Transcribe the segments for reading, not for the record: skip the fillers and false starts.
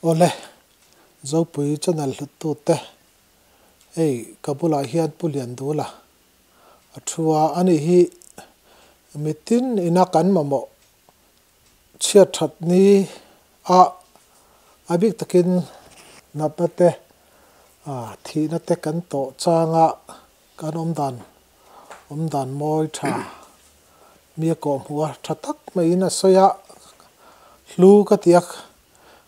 Awle, Zopui channel hluttute, hei ka bulah hian Pu Liandula a thu a, ani hi mitin ina kan mamawh chhiat that ni a, a bik takin natna te, thihna te kan tawh changa kan awm dan awm dan mawi tha mi a kawhhmuh a, tha tak maiin a sawi a, hlu ka ti a.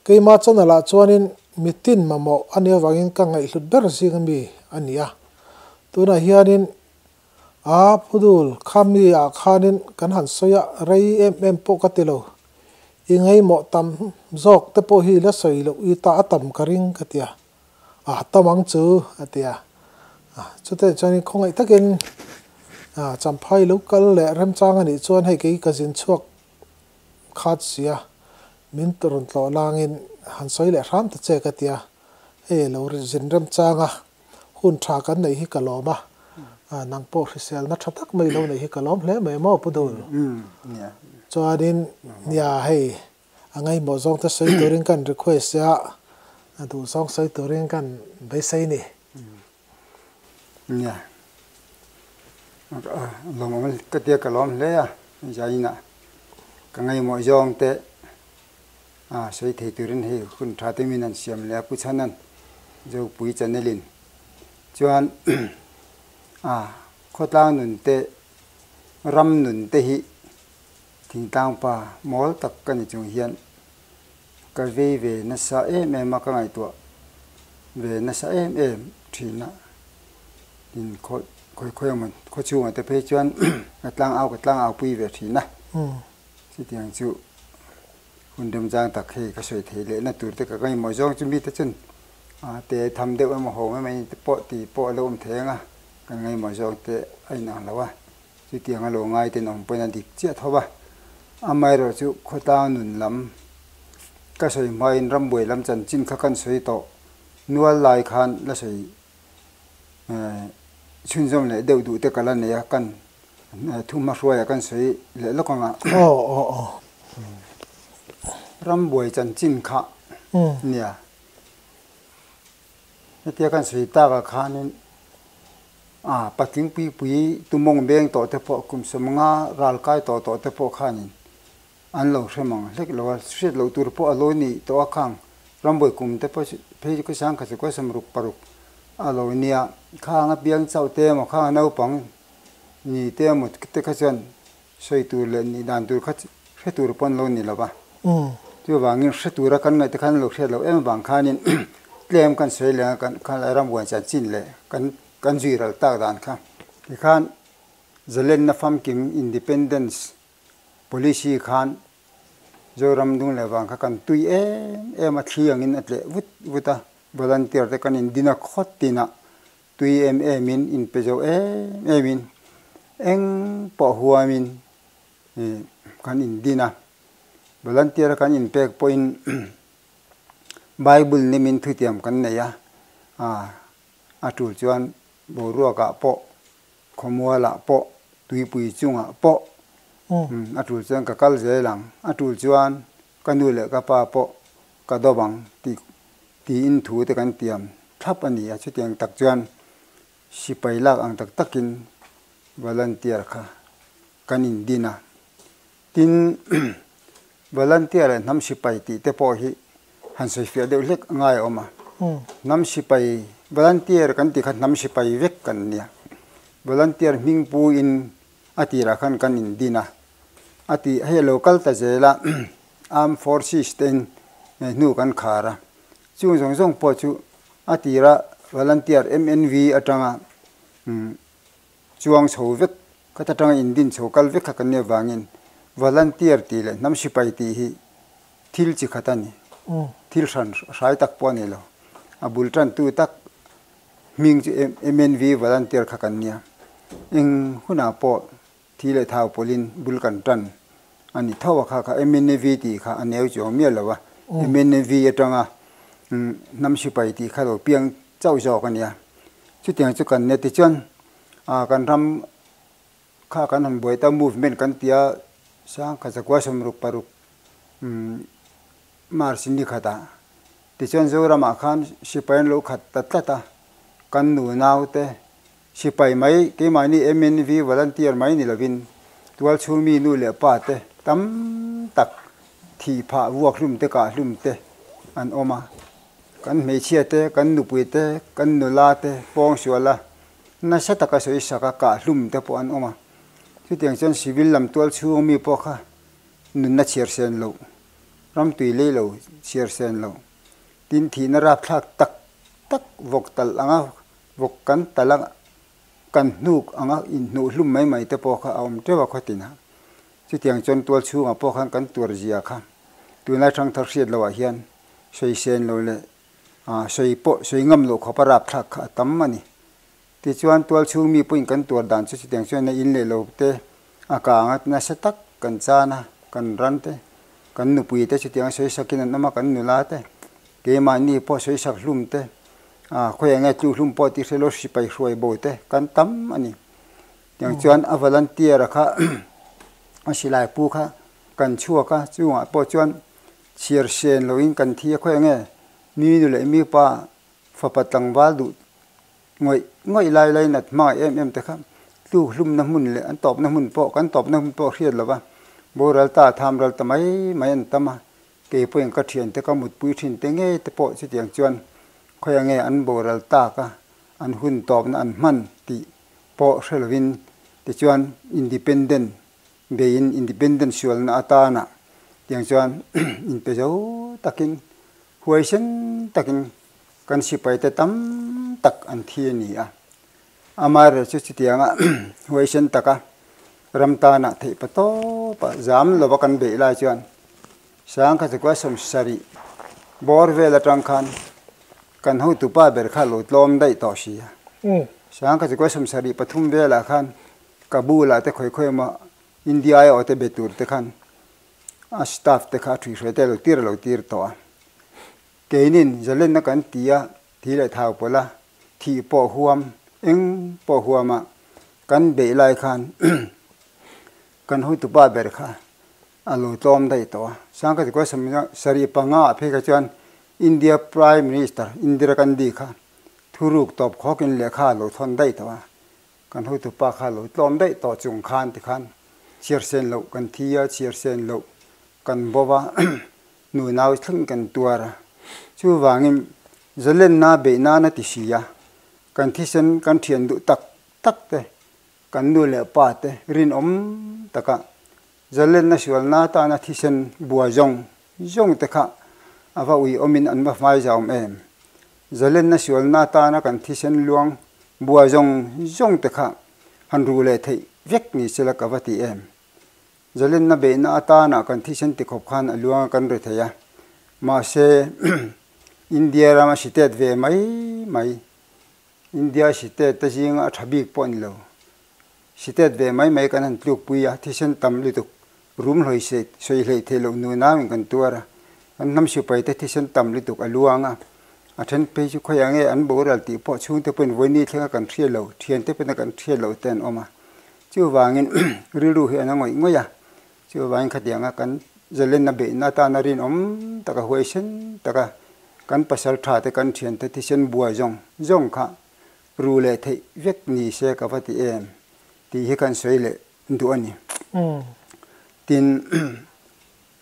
Keimah channel ah chuanin mitin mamawh a nih avangin ka ngaihhlut ber zing ami a ni a. Tunah hianin a phudul kha mi ah khanin kan han sawi a, rei em em pawh ka ti lo. I ngaihmawh tam zawk te pawh hi la sawi loh i ta a tam ka ring ka ti a. A tam ang chu a ti a. Chutah chuanin khawngaih takin Champhai lo kal leh remchang a nih chuan hei kei ka zin chhuak khat sia min rawn tlawh langin han sawi leh hram ta che ka tia, hei lo zin remchang a, hun tha kan neih hi ka lawm a, nang pawh hriselna tha tak mai lo neih hi ka lawm hle mai maw Pu Dul? Chuanin nia hei a ngaihmawh zawng te sawi turin kan request a, a duh zawng sawi turin kan beisei ni. Nia, lawmawm ka tia ka lawm hle a, zainah ka ngaihmawh zawng te a sawi thei turin hei hun tha te min an siam leh a Pu Chhanan Zopui channel in chuan a khawtlang nun te ram nun te hi thingtlang pa mawl tak ka ni chung hian Ka vei ve nasa em em a, ka ngaihtuah ve nasa em em thin a, in khawi khawi khawi emaw khaw chhungah te phei chuan ka tlang au ka tlang au pui ve thin a, chutiang chu hun remchang tak hei ka sawi theih lehna tur te ka ngaihmawh zawng chu mite chuan te tham deuh emaw ho mai mai te pawh tih pawh a lo awm thei ang a, kan ngaihmawh zawng te a inang lo a. Chutiang a lo ngai ten awm pawhin a dik chiah tho va, amaherawh chu khawtlang nun lam ka sawi hmain rambuai lam chanchin kha kan sawi tawh nual lai khan la sawi chhunzawm leh deuh duh te ka la nei a, kan thuhmahruaiah kan sawi leh lawk ang a. Rambuai chanchin kha nia hetia kan sawi takah khanin. A patling puipui tumawng beng tawh te pawh kum sawmnga ral kai tawh tawh te pawh khanin an lo hre mang hlek lo a, hriat loh tur pawh a lo nih tawh a khang rambuai kum te pawh phei chu ka sang kha chu ka sawmruk paruk a lo nia, khang a piang chauh te emaw khang a naupang ni te emaw te kha chuan sawi tur leh nih dan tur kha hre tur pawh an lo ni lo va, chuvangin hre tura kan ngaih te khan an lo hriat loh em avang khanin tlem kan sawi leh a kan khalai rambuan chanchin leh kan kan zui ral tak dan kha tikhan zalenna famkim independence policy khan Zoram dung leh vang kha kan tui em em a thli angin a tleh vut vut a, volunteer te kan indin a khawt tinah Tui em emin, inpe zo em emin, eng pawh huamin kan indin a. Volunteer a kan inpek pawhin Bible nimin thutiam kan nei a, a tul chuan boruakah pawh, khawmualah pawh, tuipui chungah pawh a tul chuan ka kal zel ang, a tul chuan ka nu leh ka pa pawh ka dawp ang tih tiin thu te kan tiam thlap a ni a, chutiang tak chuan sipai lak ang tak takin volunteer kha kan indin a. Tin, volunteer leh hnam sipai tih te pawh hi han sawifiah deuh hlek a ngai a awm a. Hnam sipai, volunteer kan tih kha hnam sipai vek kan nia. Volunteer hming puin a tirah khan kan indin a, a ti hei a lo kal ta zel a, Armed Forces tein hnu kan khar a, chung zawng zawng pawh chu a tira volunteer MNV atanga chuang chho vek khat atanga indin chho kal vek kha kan nih avangin volunteer tih leh hnam sipai tih hi thil chi khat a ni, thil hran hrai tak pawh a ni lo, a bul tantu tak hming chu MNV volunteer kha kan nia, eng hunah pawh thi leh thau pawlhin bul kan tan a ni tho a, kha kha MNV tih kha a neu chuang miah lo a, MNV atanga hnam sipai tih kha lo piang chauh zawk a nia, chutiang chu kan nia tichuan kan ram kha kan han buai ta movement kan tia sangkhat zakua 66 March ni khatah. Tichuan Zoramah khan sipai an lo khat ta tlat a, kan nu naute sipai mai keimahni MNV volunteer mai ni lovin tualchhung mi nu leh pa te tam tak thih phah vuak hlum te kah hlum te an awm a. Kan hmeichhia te, kan nupui te, kan nula te pawng sual a, nasa taka sawi sak a kah hlum te pawh an awm a. Chutiang chuan civil lam tualchhung mi pawh kha nunna chhiar sen loh, ram tui lei lo chhiar sen loh, tin thihna rapthlak tak tak vawk talh anga vawk kan talh a, kan hnuk anga inhnuh hlum mai mai te pawh kha a awm teuh a khawtin a. Chutiang chuan tual chhungah pawh khan kan tuar zia kha tunlai thangthar hriat loh ah hian sawi sen lo leh sawi pawh sawi ngam loh khawp a rapthlak kha a tam a ni. Tichuan tual chhung mi pawhin kan tuar dan chu chutiang chuan a in leh lo te a kang a nasa tak kan chan a, kan ran te, kan nupui te chutiang a sawi sakin an awm a, kan nula te, keimahni pawh sawi sak hlum te, khawiah nge tlu hlum pawh tih hre lo sipai hruai bo te kan tam a ni. Tiang chuan a volunteer a kha a silai pu kha kan chhuak a, chungah pawh chuan chhiar sen loin kan thi a khawiah nge mi nu leh mi pa fapa tlangval duh ngawih ngawih lai lai nat hmangaih em em te kha tluk hlumna hmun leh an tawpna hmun pawh kan tawpna hmun pawh hriat lova boral ta tham ral ta mai mai an tam a, kei pawhin ka thiante ka mutpui thin te ngei te pawh chutiang chuan khawiah nge an boral tak a an hun tawpna an hman tih pawh hre lovin tichuan independent beiin independent sualna atana tiang chuan inpe zo takin huaisen takin kan sipaite tam tak an thi a ni a. Amaherawhchu chu chutianga huaisen taka ram tana theih pa tawpa zam lova kan beih lai chuan Sangkhatikua sawmsarih bawr vel atang khan kan hotupa ber kha lo tlawm daih tawh si a. Sangkhatikua 73 velah khan Kabul ah te khawi khawi emaw India aiawh te be tur te khan a staff te kha a thuihhruai te a lo tir a lo tir tawh a. Keinin zalenna kan ti a, thi leh thau pawlh a, thih pawh huam, eng pawh huama kan beih lai khan kan hotupa ber kha a lo tlawm daih tawh a. Sangkhatikua 75 ah phei kha chuan India Prime Minister Indira Gandhi kha thuruk tawp khawkin lehkha a lo thawn daih tawh a. Kan hotupa kha a lo tlawm daih tawh chung khan tikhan chhiar sen loh kan thi a, chhiar sen loh kan bo va, nunau thleng kan tuar a. Chuvangin zalenna beih nan a ti si a, kan thisen kan thian duh tak tak te, kan nu leh pa te rinawm taka Zalenna sualna atana thisen bua zawng zawng te kha a va uiawmin an va hmai zaum em? Zalenna sualna atana kan thisen luang bua zawng zawng te kha han ru leh theih vek ni sela ka va ti em? Zalenna beihna atana kan thisen tikhawp khan a luang a kan ri thei a, mahse India rama state ve mai mai, India state te zinga a tha bik pawh a ni lo. State ve mai mai kan han tlukpui a, thisen tam lutuk rum hlawi sawi hleih theih loh nu nauin kan tuar a, kan hnam sipai te thisen tam lutuk a luang a, a then phei chu khawiah nge an boral tih pawh chhungte pawhin vawiini thlenga kan hriat lo, thiante pawhin kan hriat loh te an awm a, chuvangin rilru hi an a ngawih ngawih a, chuvangin khatianga kan zalenna beihna atana rinawm taka huaisen taka kan pasal tha te kan thiante thisen buai zawng zawng kha Ru leh theih vek ni se ka va ti em tih hi kan sawi leh duh a ni. Tin,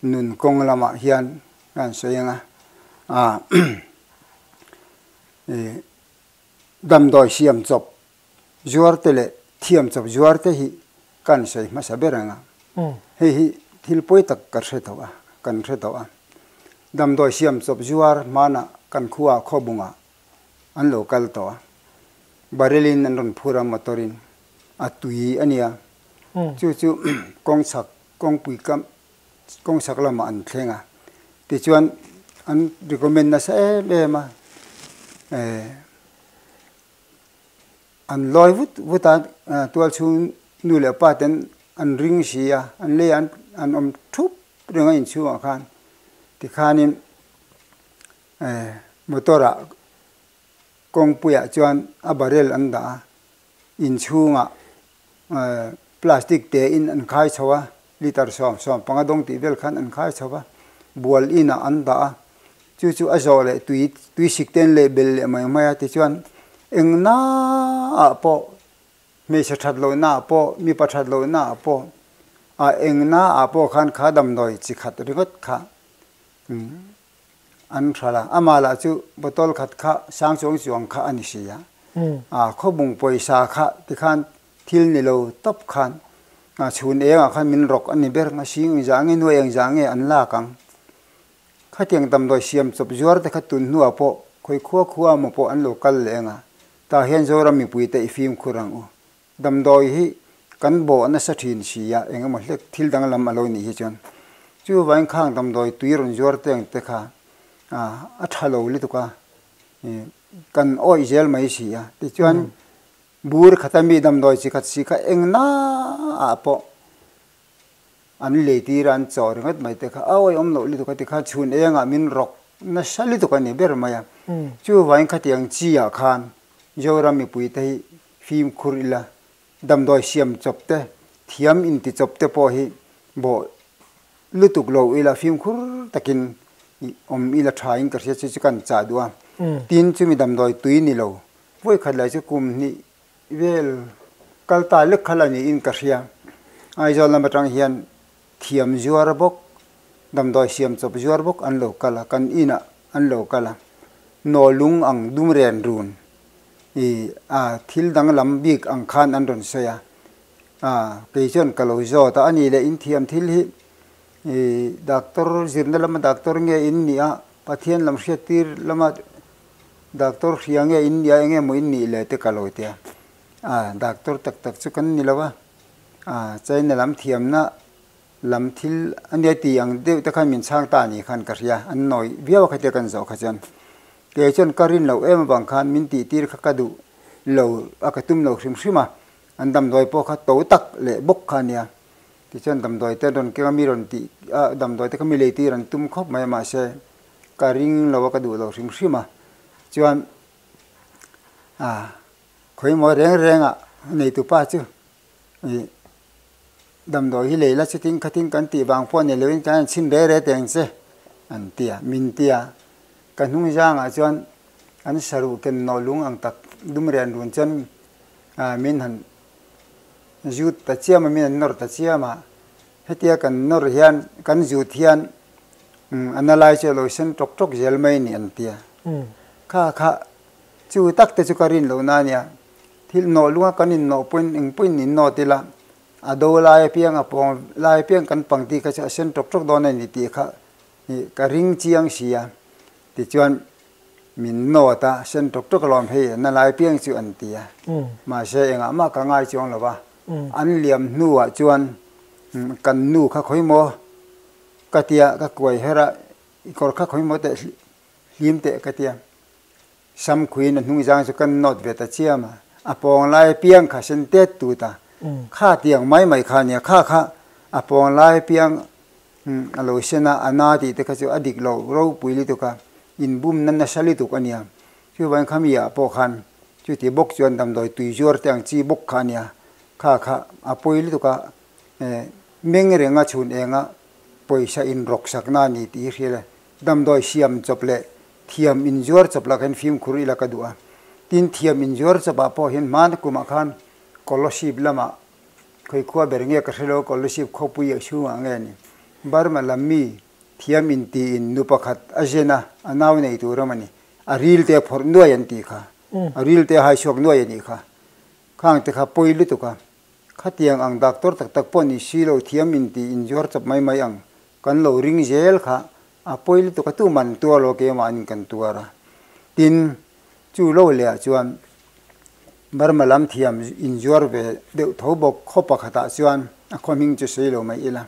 nun kawng lamah hian kan sawi ang a, damdawi siam chawp zuar te leh thiam chawp zuar te hi kan sawi hmasa ber ang a. Hei hi thil pawi tak ka hre tawh a, kan hre tawh a. Damdawi siam chawp zuar hmanah kan khuaah khawbungah an lo kal tawh a, barrel in an rawn phur a motor in a tui a nia, chu chu kawng chhak kawngpui kam kawng chhak lamah an thleng a, tichuan an recommend nasa em em a, eh an lawi vut vut a, tual chhung nu leh pa ten an ring si a, an leiah an awm thup reng a inchhungah khan tikhanin. Motor ah kawngpui ah chuan a barrel an dah a, inchhung ah plastic te in an khai chho a, litre 15 dawng tih vel khan an khai chho a, bual in ah an dah a, Chu chu a zawh leh tui tui sik te an leh bel leh mai mai a, tichuan eng naah pawh hmeichhe that lohnaah pawh mipa that lohnaah pawh a eng naah pawh khan kha damdawi chi khat ringawt kha an hral a, amah lah chu bottle khat kha sang chuang chuang kha a ni si a, a khawbung pawisa kha tikhan thil ni lo tawp khan chhun engah khan min rawk a ni ber ang a, sing engzah nge nuai engzah nge an lak ang. Khatiang damdawi siam chawp zuar te kha tun hnuah pawh khawi khua khua maw pawh an lo kal leh ang a, tah hian Zoram mipui te i fimkhur ang u. Damdawi hi kan bawh nasa thin si a, eng emaw hlek thil danglam a lo nih hi chuan chuvangin khang damdawi tui rawn zuar te ang te kha a tha lo lutuk a, kan awih zel mai si a. Tichuan bur khata mi damdawi chi khat si kha eng naah pawh An lei tir a, an chaw ringawt mai te kha a awihawm loh lutuk a ti kha chhun engah min rawk nasa lutuk a ni ber mai a. Chuvangin khatiang chi ah khan Zoram mipui te hi fimkhur ila, damdawi siam chawp te, thiam inti chawp te pawh hi bawh lutuk lo ila fimkhur takin awm ila tha in ka hria chu chu kan chah duh a. Tin chumi damdawi tui ni lo, vawikhat lai chu kum hnih Vel kal ta lek kha la niin ka hria. Aizawl lam atang hian thiam zuar bawk, damdawi siam chawp zuar bawk an lo kal a, kan inah an lo kal a. Nawlung ang dum ren run i a thil danglam bik ang khan an rawn sawi a. A kei chuan ka lo zawt a, ani leh in thiam thil hi i doctor zirna lama doctor nge in nih a, Pathian lam hriattir lama Doctor hria nge in nia enge maw in nih le te ka lo tia. A doctor tak tak chu kan ni lo a, a China lam thiamna lam thil a nia tih ang deuh te khan min chhang ta ni khan ka hria, an nawi viau a khatia kan zawh kha chuan. Kei chuan ka rin loh em avang khan min tih tir kha ka duh lo a ka tum lo hrim hrim a, an damdawi pawh kha to tak leh bawk kha a nia. Tichuan damdawi te an rawn keng a, mi rawn tih a damdawi te kha mi lei tir an tum khawp mai a mahse Ka ring lo a, ka duh lo hrim hrim a, chuan ah khawimaw reng reng ah neitu pa chu ih damdawi hi lei la chutin khatin kan tih vang pawh ni loin kan han chhin re re teng che an ti a, min ti a, ka hnung zangah chuan an saruh ken nawh lung ang tak dum rian run chuan ah min han zut ta chiam a, min han nawr ta chiam a, hetia kan nawr hian kan zut hian A na lai chu a lo sen tawk tawk zel mai ni an ti a. Kha kha chu tak te chu ka rin loh na a nia. Thil nawh lunga kan innawh pawhin eng pawhin innawt ila a do lai apiang a pawng lai apiang kan pangti kha chu a sen tawk tawk dawn a ni tih kha ka ring chiang si a. Tichuan min nawt a, sen tawk tawk alawm hei a na lai apiang chu an ti a. Mahse engah mah ka ngai chuang lo va. An liam hnuah chuan kan nu kha khawi maw? Ka tia ka kuai her a, i kawr kha khawi maw teh hlim teh ka tia. Sam khuiin a hnung zang chu kan nawt ve ta chiam a, a pawng lai piang kha sen tet tut a, kha tiang mai mai kha nia, kha kha a pawng lai piang a lo sen a, a na tih te kha chu a dik lo ropui lutuk a, inbumna nasa lutuk a nia. Chuvangin khami ah pawh khan chuti bawk chuan damdawi tui zuar te ang chi bawk kha a nia, kha kha a pawi lutuk a, Meng renga chhun enga pawisa inrawk sakna a ni tih hi hria le. Damdawi siam chawp leh thiam inzuar chawp lah khan fimkhur ila ka duh a. Tin, thiam inzuar chawpah pawh hian hmana kumah khan Kolasib lamah khawi khua ber nge ka hre lo, Kolasib khawpui ah chhungah nge ni. Burma lam mi thiam intiin nu pakhat a zen a, a nau nei tur a ni. A ril te a phawrh nuai an tih kha. A ril te a hai chhuak nuai a nih kha. Khang te kha pawi lutuk a. Khatiang ang doctor tak tak pawh ni si lo thiam in tih in zuar chawp mai mai ang kan lo ring zel kha a pawi lutuk a tu man tuar lo keimah in kan tuar a. Tin, chu lo leh ah chuan Burma lam thiam in zuar ve deuh tho bawk khaw pakhat ah chuan a khaw hming chu sawi lo mai ila.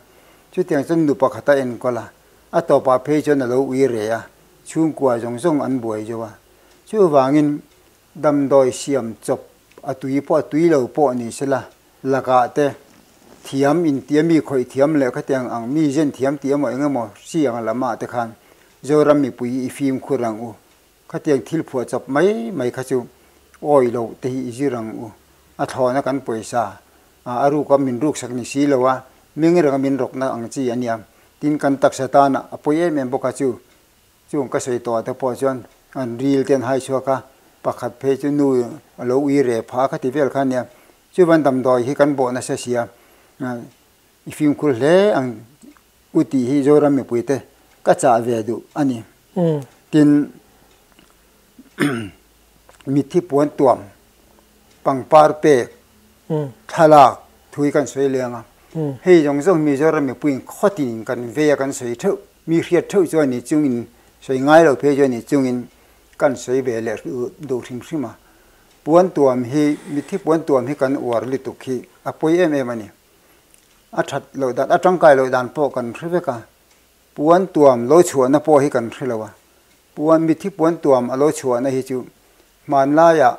Chutiang chuan nu pakhat a enkawl a, a tawpah phei chuan a lo ui re a, chhungkua zawng zawng an buai zo a. Chuvangin Damdawi siam chawp a tui pawh a tui lo pawh ni sela, lakah te thiam intia mi khawih thiam leh khatiang ang mi zen thiam tih emaw eng emaw hri ang lamah te khan Zoram mipui i fimkhur ang u. Khatiang thil phuah chawp mai mai kha chu awi loh te hi i zir ang u. A thlawna kan pawisa a ruka min ruksak ni si lo a, meng renga min rawkna ang chi a nia. Tin, kan taksa tana a pawi em em bawk a chu. Chung ka sawi tawh ah te pawh chuan an ril te an hai chhuak a, pakhat phei chu nu a lo ui reh phah a kha ti vel kha a nia. Chuvan damdawi hi kan bawh nasa sia, i fimkhur hle ang u tih hi Zoram mipui te ka chah ve duh a ni. Tin, mitthi puan tuam, pangpar pek, thlalak thui kan sawi leng a. Hei zawng zawng Mizoram mipuiin khawtin kan vei a kan sawi theuh, mi hriat theuh chu a ni chungin, sawi ngai lo phei chu a ni chungin kan sawi ve leh duh hrim hrim a. Puan tuam hi, mitthi puan tuam hi kan uar lutuk hi a pawi em em a ni. A that loh dan, a tangkai loh dan pawh kan hre vek a. Puan tuam lo chhuahna pawh hi kan hre lo a. Puan, mitthi puan tuam a lo chhuahna hi chu hmanlaiah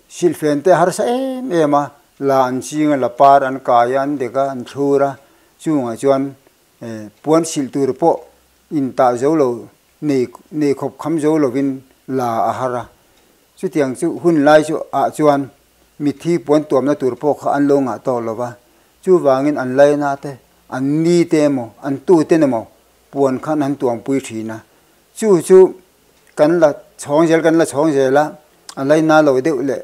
Silhfen te harsa em em a, la an ching a, la par an kai a, an dek a, an thlur a, chungah chuan puan silh tur pawh intah zo lo, nei nei khawp kham zo lovin la a har a. Chutiang chu hun lai chu ah chuan mitthi puan tuamna tur pawh kha an lo ngah tawk lo va, chuvangin an laina te, an ni te emaw, an tu ten emaw puan khan an tuampui thin a. Chu chu kan la chhawng zel kan la chhawng zel a, a laina lo deuh leh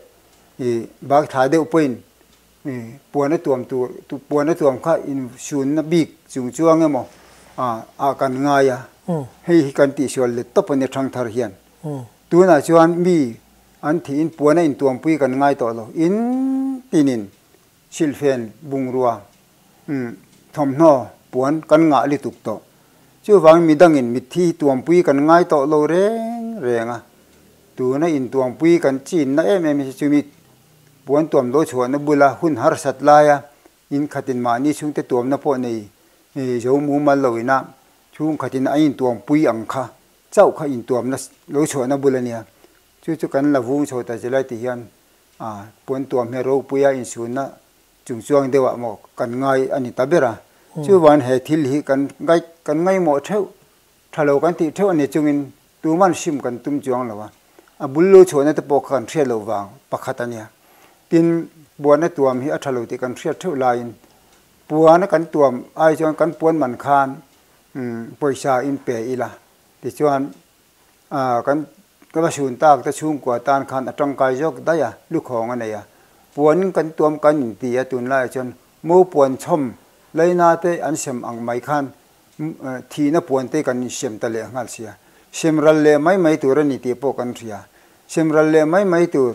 ih bak tha deuh pawhin ih puan a tuam tur puan a tuam kha insunna bik chung chuang emaw ah ah kan ngai a, hei hi kan tihsual let tawp a nia thangthar hian. Tunah chuan mi an thihin puan a intuampui kan ngai tawh lo, in tinin silhfen bungrua thawmhnaw puan kan ngah lutuk tawh. Chuvangin midangin mitthi tuampui kan ngai tawh lo reng reng a, tuna intuampui kan chinna em em hi chumi puan tuam lo chhuahna bula hun harsat laia inkhatin mahni chhungte tuamna pawh nei zo mumal loina chhungkhatin a intuampui ang kha chauh kha intuamna lo chhuahna bul a nia. Chu chu kan la vung chho ta zilai ti hian puan tuam hi ropuia insunna Chungchuang deuhah maw kan ngai a ni ta ber a, chuvan he thil hi kan ngai kan ngaihmawh theuh, tha lo kan tih theuh a ni chungin tuman hrim kan tum chuang lo a, a bul lo chhuahna te pawh kha kan hriat loh vang pakhat a nia. Tin, puana tuam hi a tha lo tih kan hriat theuh laiin puana kan tuam ai chuan kan puan man khan pawisa in pe ila tichuan Kan ka va sun tak te chhungkua tan khan a tangkai zawk daih a, lukhawng a nei a. Puan kan tuam kan inti a tunlaiah chuan mo puan chhawm laina te an sem ang mai khan thihna puan te kan insem ta leh nghal sia. Sem ral leh mai mai tur a ni tih pawh kan hria. Sem ral leh mai mai tur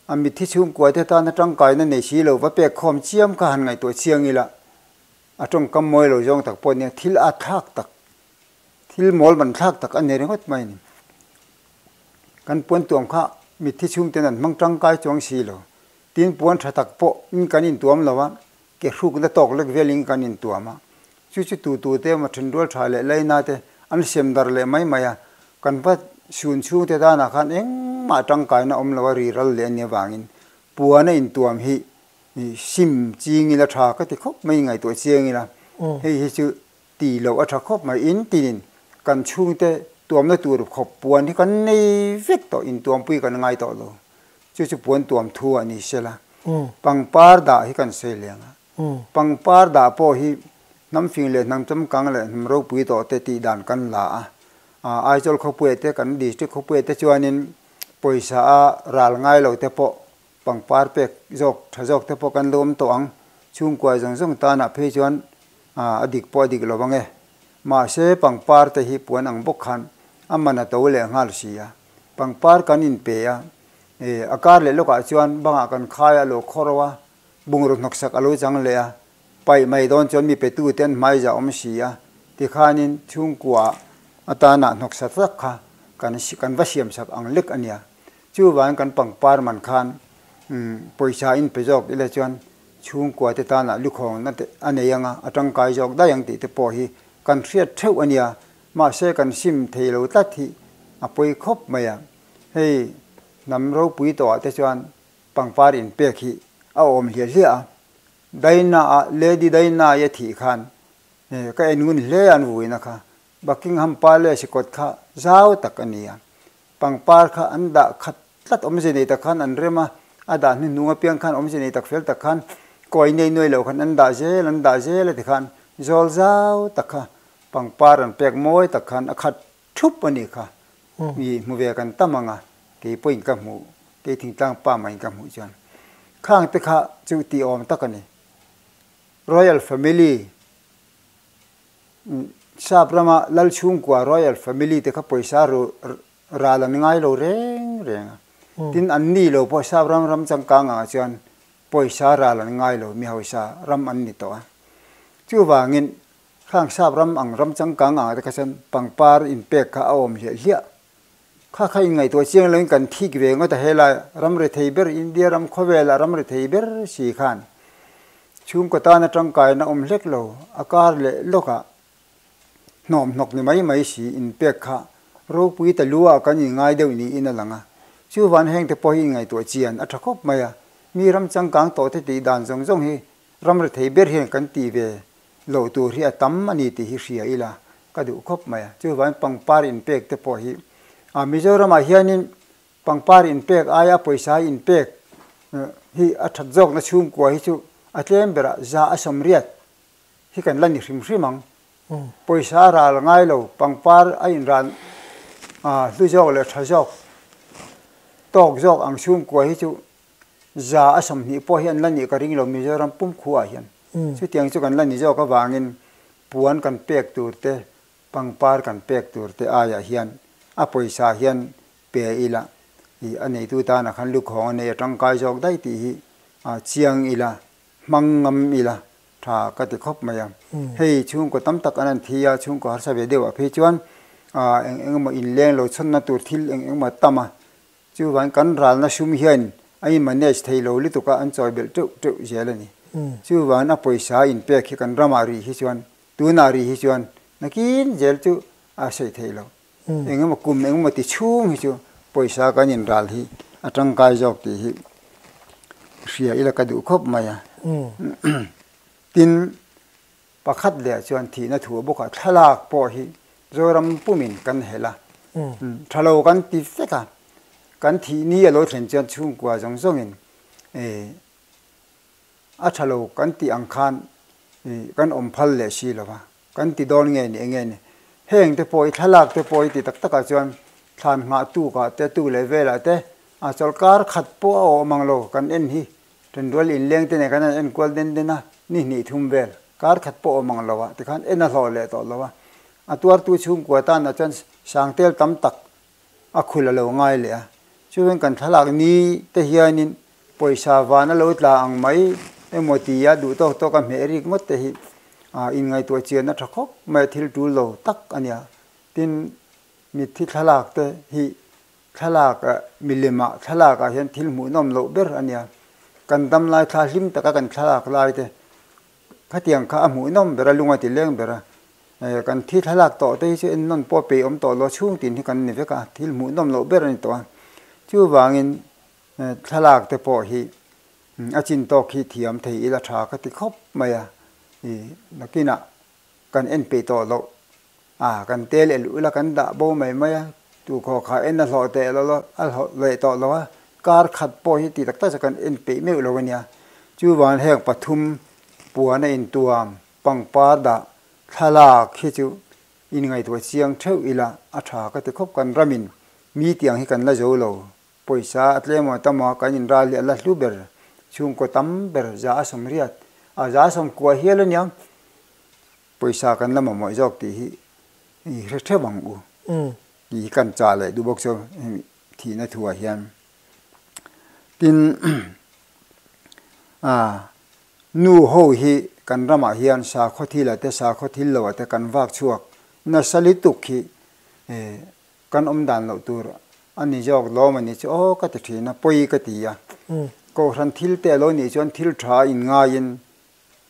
a mitthi chhungkua te tana tangkaina nei si lo va pek khawm chiam kha han ngaihtuah chiang ila a tawngkam mawi lo zawng tak pawh nia thil a thlak tak Thil mawl ban thlak tak a ni ringawt mai a ni. Kan puan tuam kha mitthi chhungten an hmang tangkai chuang si lo. Tin puan tha tak pawh in kan intuam lo a, ke hrukna tawk lek velin kan intuam a. Chu chu tu tu te emaw thenrual tha leh laina te an sem dar leh mai mai a. Kan va sun chhungte danah khan engmah tangkaina awm lo a ri ral leh a nih avangin puan a intuam hi sim ching ila tha ka ti khawp mai ngaihtuah chiang ila hei hi chu Ti loh a tha khawp mai. In tinin kan chhungte tuamna tur khawp puan hi kan nei vek tawh, intuampui kan ngai tawh lo. Chu chu puan tuam thu a ni sela. Pangpar dah hi kan sawi leng a. Pangpar dah pawh hi hnam fing leh hnam changkang leh hnam ropui tawh te tih dan kan la a. Aizawl khawpuiah te kan district khawpuiah te chuanin pawisa a ral ngai lo te pawh pangpar pek zawk tha zawk te pawh kan lo awm tawh ang. Chhungkua zawng zawng tanah phei chuan a dik pawh a dik lo ang e. Mahse pangpar te hi puan ang bawk khan a man a to leh nghal si a. Pangpar kan inpe a, a kar leh lawkah chuan bangah kan khai a lo khawro a, bungraw hnawksak a lo chang leh a, paih mai dawn chuan mi petu te an hmai zah awm si a, tikhanin chhungkua atana hnawksa tak kha kan kan va siamsak ang lek a nia. Chuvangin kan pangpar man khan pawisa inpe zawk ila chuan Chhungkua te tanah lukhawng na te a nei anga a tangkai zawk daih ang tih te pawh hi kan hriat theuh a nia. Mahse kan sim thei lo tlat hi a pawi khawp mai a. Hei hnam ropui tawhah te chuan pangpar inpek hi a awm hliah hliah a. Daina ah Lady Daina-i a thih khan ka en ngun hle an vuina kha Buckingham Palace kawt kha zau tak a ni a. Pangpar kha an dah khat tlat awmze nei tak khan an rem a, a dah hnuhnung apiang khan awmze nei tak fel tak khan kawi nei nuai loh khan an dah zel an dah zel a tikhan zawl zau tak kha pangpar an pek mawi tak khan a khat Thup a nih kha. Mi hmu ve kan tam ang a, kei pawhin ka hmuh, kei thingtlang pa maiin ka hmuh chuan. Khang te kha chu tih awm tak a ni. Royal Family, Sap rama lal chhungkua Royal Family te kha pawisa ral an ngai lo reng reng a. Tin, an ni lo pawh Sap ram ram changkang angah chuan pawisa ral an ngai lo, mi hausa ram an ni tawh a. Chuvangin, Khang sap ram ang ram changkang angah te kha chuan pangpar inpek kha a awm hliah hliah. Kha kha inngaihtuah chiang loin kan thik ve ngawt a, helai ram rethei ber India ram khawvelah ram rethei ber si khan chhungkaw tana tangkaina awm hlek lo, a kar leh lawkah hnawmhnawk ni mai mai si inpek kha ropui ta lu ah kan inngai deuh niin a lang a. Chuvan hengte pawh hi inngaihtuah chian a tha khawp mai a, mi ram changkang tawh te tih dan zawng zawng hi ram rethei ber hian kan ti ve Loh tur hi a tam a ni tih hi hria ila ka duh khawp mai a. Chuvangin pangpar inpek te pawh hi a Mizoramah hianin pangpar inpek aia pawisa inpek hi a that zawkna chhungkua hi chu a tlem berah za a sawmriat hi kan la ni hrim hrim ang. Pawisa a ral ngai lo, pangpar a inran hlu zawk leh tha zawk tawk zawk ang chhungkua hi chu za a 20 pawh hi an la nih ka ring lo Mizoram pum khuaah hian. Chutiang chu kan la ni zawk avangin puan kan pek tur te, pangpar kan pek tur te aiah hian a pawisa hian pe ila ih a neitu tanah khan lukhawng a nei a tangkai zawk daih tih hi chiang ila, hmang ngam ila tha ka ti khawp mai a. Hei chhungkaw tam tak an han thi a, chhungkaw harsa ve deuhah phei chuan eng eng emaw inleng lo chhawnna tur thil eng eng emaw a tam a, Chuvan kan ralna sum hian a in manage thei lo lutuk a, an chawi belh teuh teuh zel a ni. Chuvan a pawisa inpek hi kan ramah rih hi chuan, tunah rih hi chuan nakin zel chu a sawi thei lo. Engemaw kum engemaw ti chhung hi chu pawisa kan inral hi a tangkai zawk tih hi hria ila ka duh khawp mai a. Tin, Pakhat leh chuan thihna thu a bawk a, thlalak pawh hi Zoram pumin kan helh a, tha lo kan ti vek a, kan thih ni a lo thlen chuan chhungkua zawng zawngin a tha lo kan tih ang khan kan awm phal leh si lo va, kan ti dawn nge ni enge ni. Heng te pawh hi thlalak te pawh hi ti tak takah chuan thlan nghah tukah te tu leh velah te a chawlhkar khat pawh a awm ang lo kan en hi Ṭanrual inleng te nen khan an enkual den den a, ni hnih thum vel, kar khat pawh awm ang lo a, tikhan en a hlawh leh tawh lo a. A tuartu chhungkua tanah chuan sangtel tam tak a khul a lo ngai leh a. Chuan kan thlalak ni te hianin pawisa van a lo tla ang mai emaw tia duh tawk tawk a hmeh rik ngawt te hi inngaihtuah chian a tha khawp mai a, thil tul lo tak a nia. Tin, mitthi thlalak te hi Thlalak ah, milem ah thlalak ah hian thil hmuhnawm loh ber a nia. Kan dam lai thla hlim taka kan thlalak lai te khatiang kha a hmuhnawm ber a, lung a ti leng ber a. Kan thi thlalak tawh te hi chu ennawn pawh peih awm tawh lo, chhung tin hi kan ni vek a, thil hmuhnawm loh ber a ni tawh a. Chuvangin thlalak te pawh hi a chin tawk hi thiam thei ila tha ka ti khawp mai a. Nakinah kan en peih tawh loh a, kan tel el ula kan dah bo mai mai a, tukhaw kha en a hlawh teh lo a hlawh leh tawh lo a, kar khat pawh hi ti tak tak chu kan en peih meuh lo a nia. Chuvan heng pathum puan a intuam pangpar dah thlalak hi chu inngaihtuah chiang theuh ila a tha ka ti khawp kan ramin mi tiang hi kan la zo lo pawisa a tlem aw tam a kan inral hi a la hlu ber chhungkaw tam ber za a 80 a za 90 hial a nia. Pawisa kan la mamawh zawk tih hi i hre theuh ang u. Tih hi kan chah leh duh bawk chu hemi thihna thuah hian. Tin, nu ho hi kan ramah hian sakhaw thil ah te sakhaw thil lo ah te kan vak chhuak nasa lutuk hi kan awm dan loh tur a ni zawk lawm a ni chu aw ka ti thin a, pawi ka ti a. Kohhran thil te a lo nih chuan thil tha inngaiin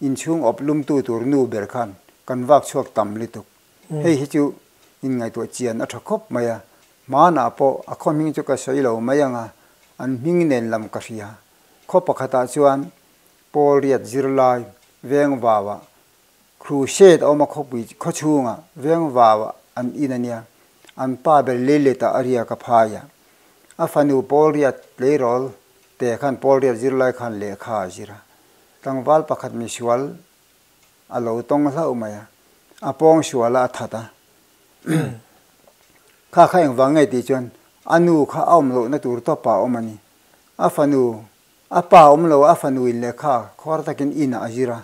Inchhung awp lumtu tur nu ber khan kan vak chhuak tam lutuk. Hei hi chu inngaihtuah chian a tha khawp mai a, hmanah pawh a khaw hming chu ka sawi lo mai ang a, an hming nen lam ka hria. Khaw pakhatah chuan Paul riat zirlai veng vauah crusade a awm a khawpui khaw chhungah veng vauah an in a nia, an pa ber leiletah a riak a phai a. A fanu Paul riat tleirawl te khan Paul riat zirlai khan lehkha a zir a. Tlangval pakhat misual a lo tawng hlauh mai a, a pawng sual a, a that a. Kha kha engvang nge tih chuan a nu kha a awm lohna tur tawpah a awm a ni. A fanu, a pa awm lo a, a fanu in lehkha khawr takin inah a zir a,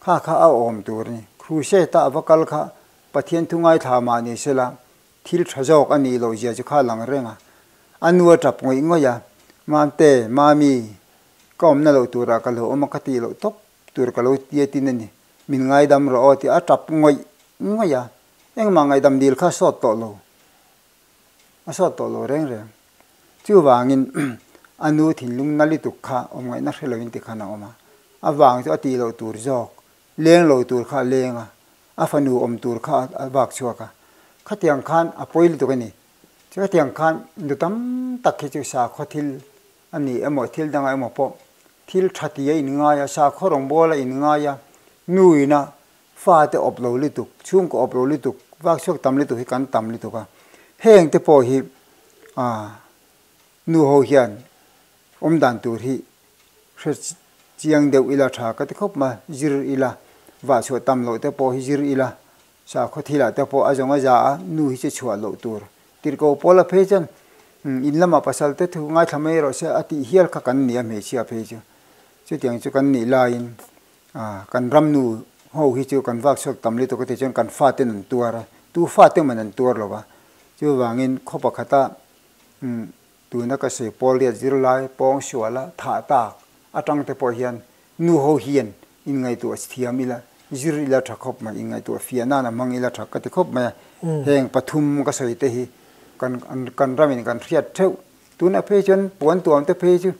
kha kha a awm tur a ni. Crusade-a a va kal kha Pathian thu ngaithla mah ni sela thil tha zawk a nih loh zia chu kha a lang reng a. A nu a tap ngawih ngawih a, Mamte, Mami, ka awmna loh turah ka lo awm a ka tih loh tawp tur ka lo tia tin a ni. Min ngaidam rawh aw tih a tap ngawih ngawih a, engmah ngaihdam dil kha a sawt tawh lo, a sawt tawh lo reng reng. Chuvangin a nu thinlung na lutuk kha awm ngaihna hre loin tikhan a awm a, a vang chu a tih loh tur zawk, leng lo tur kha a leng a, a fanu awm tur kha a vak chhuak a, khatiang khan a pawi lutuk a ni. Chutiang khan nu tam tak hi chu sakhaw thil a ni emaw thil dangah emaw pawh thil tha ti a inngai a, sakhaw rawngbâwl a inngai a, nuina fate awp lo lutuk, chhungkaw awp lo lutuk, vak chhuak tam lutuk hi kan tam lutuk a. Heng te pawh hi nu ho hian awm dan tur hi hre chiang deuh ila tha ka ti khawp mai, zir ila, vah chhuah tam loh te pawh hi zir ila, Sakhaw thilah te pawh a zawng a za a, nu hi chu chhuah loh tur. Tirhkoh pawl a phei chuan in lamah pasal te thu ngaithla mai rawh se a tih hial kha kan ni a hmeichhia phei chu. Chutiang chu kan nih laiin kan ram nu ho hi chu kan vak chhuak tam lutuk a tih chuan kan faten an tuar a, tu fate man an tuar lo va. Chuvangin khaw pakhata tuna ka sawi pawl riat zirlai pawng suala thah tak atang te pawh hian Nu ho hian inngaihtuah thiam ila, zir ila tha khawp mai, inngaihtuah fiah nan a hmang ila tha ka ti khawp mai a. Heng pathum ka sawi te hi kan kan ramin kan hriat theuh. Tunah phei chuan puan tuam te phei chu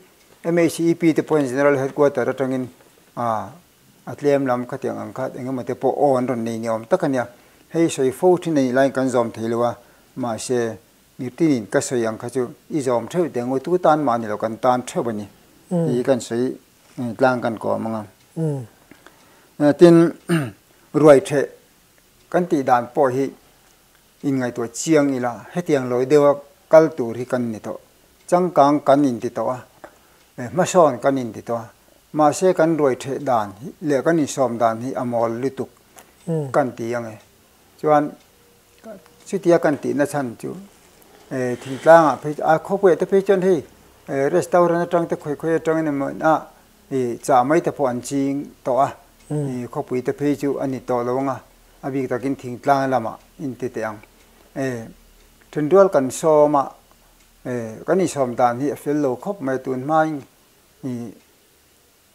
MHEP te pawhin General Headquarter atangin a tlem lam khatiang ang kha engemaw te pawh aw an rawn nei ni awm tak a nia. Hei sawi fo thin a nih laiin kan zawm thei lo a, mahse Mirtinin ka sawi ang kha chu i zawm theuh teh ang u, tu tan mah ni lo kan tan theuh a ni tih kan sawi tlang kan kawm ang a. Tin, ruai theh kan tih dan pawh hi inngaihtuah chiang ila hetiang lo deuha kal tur hi kan ni tawh. Changkang kan inti tawh a, hmasawn kan inti tawh a, mahse kan ruai theh dan leh kan insawm dan hi a mawl lutuk kan ti ang e. Chuan Chutia kan tihna chhan chu thingtlangah phei a khawpuiah te phei chuan hei restaurant atang te khawi khawi atangin emaw a chah mai te pawh an ching tawh a, khawpui te phei chu a ni tawh lo ang a, a bik takin thingtlang lamah in ti teh ang. Thenrual kan sawm a, kan insawm dan hi a fel lo khawp mai tun hmain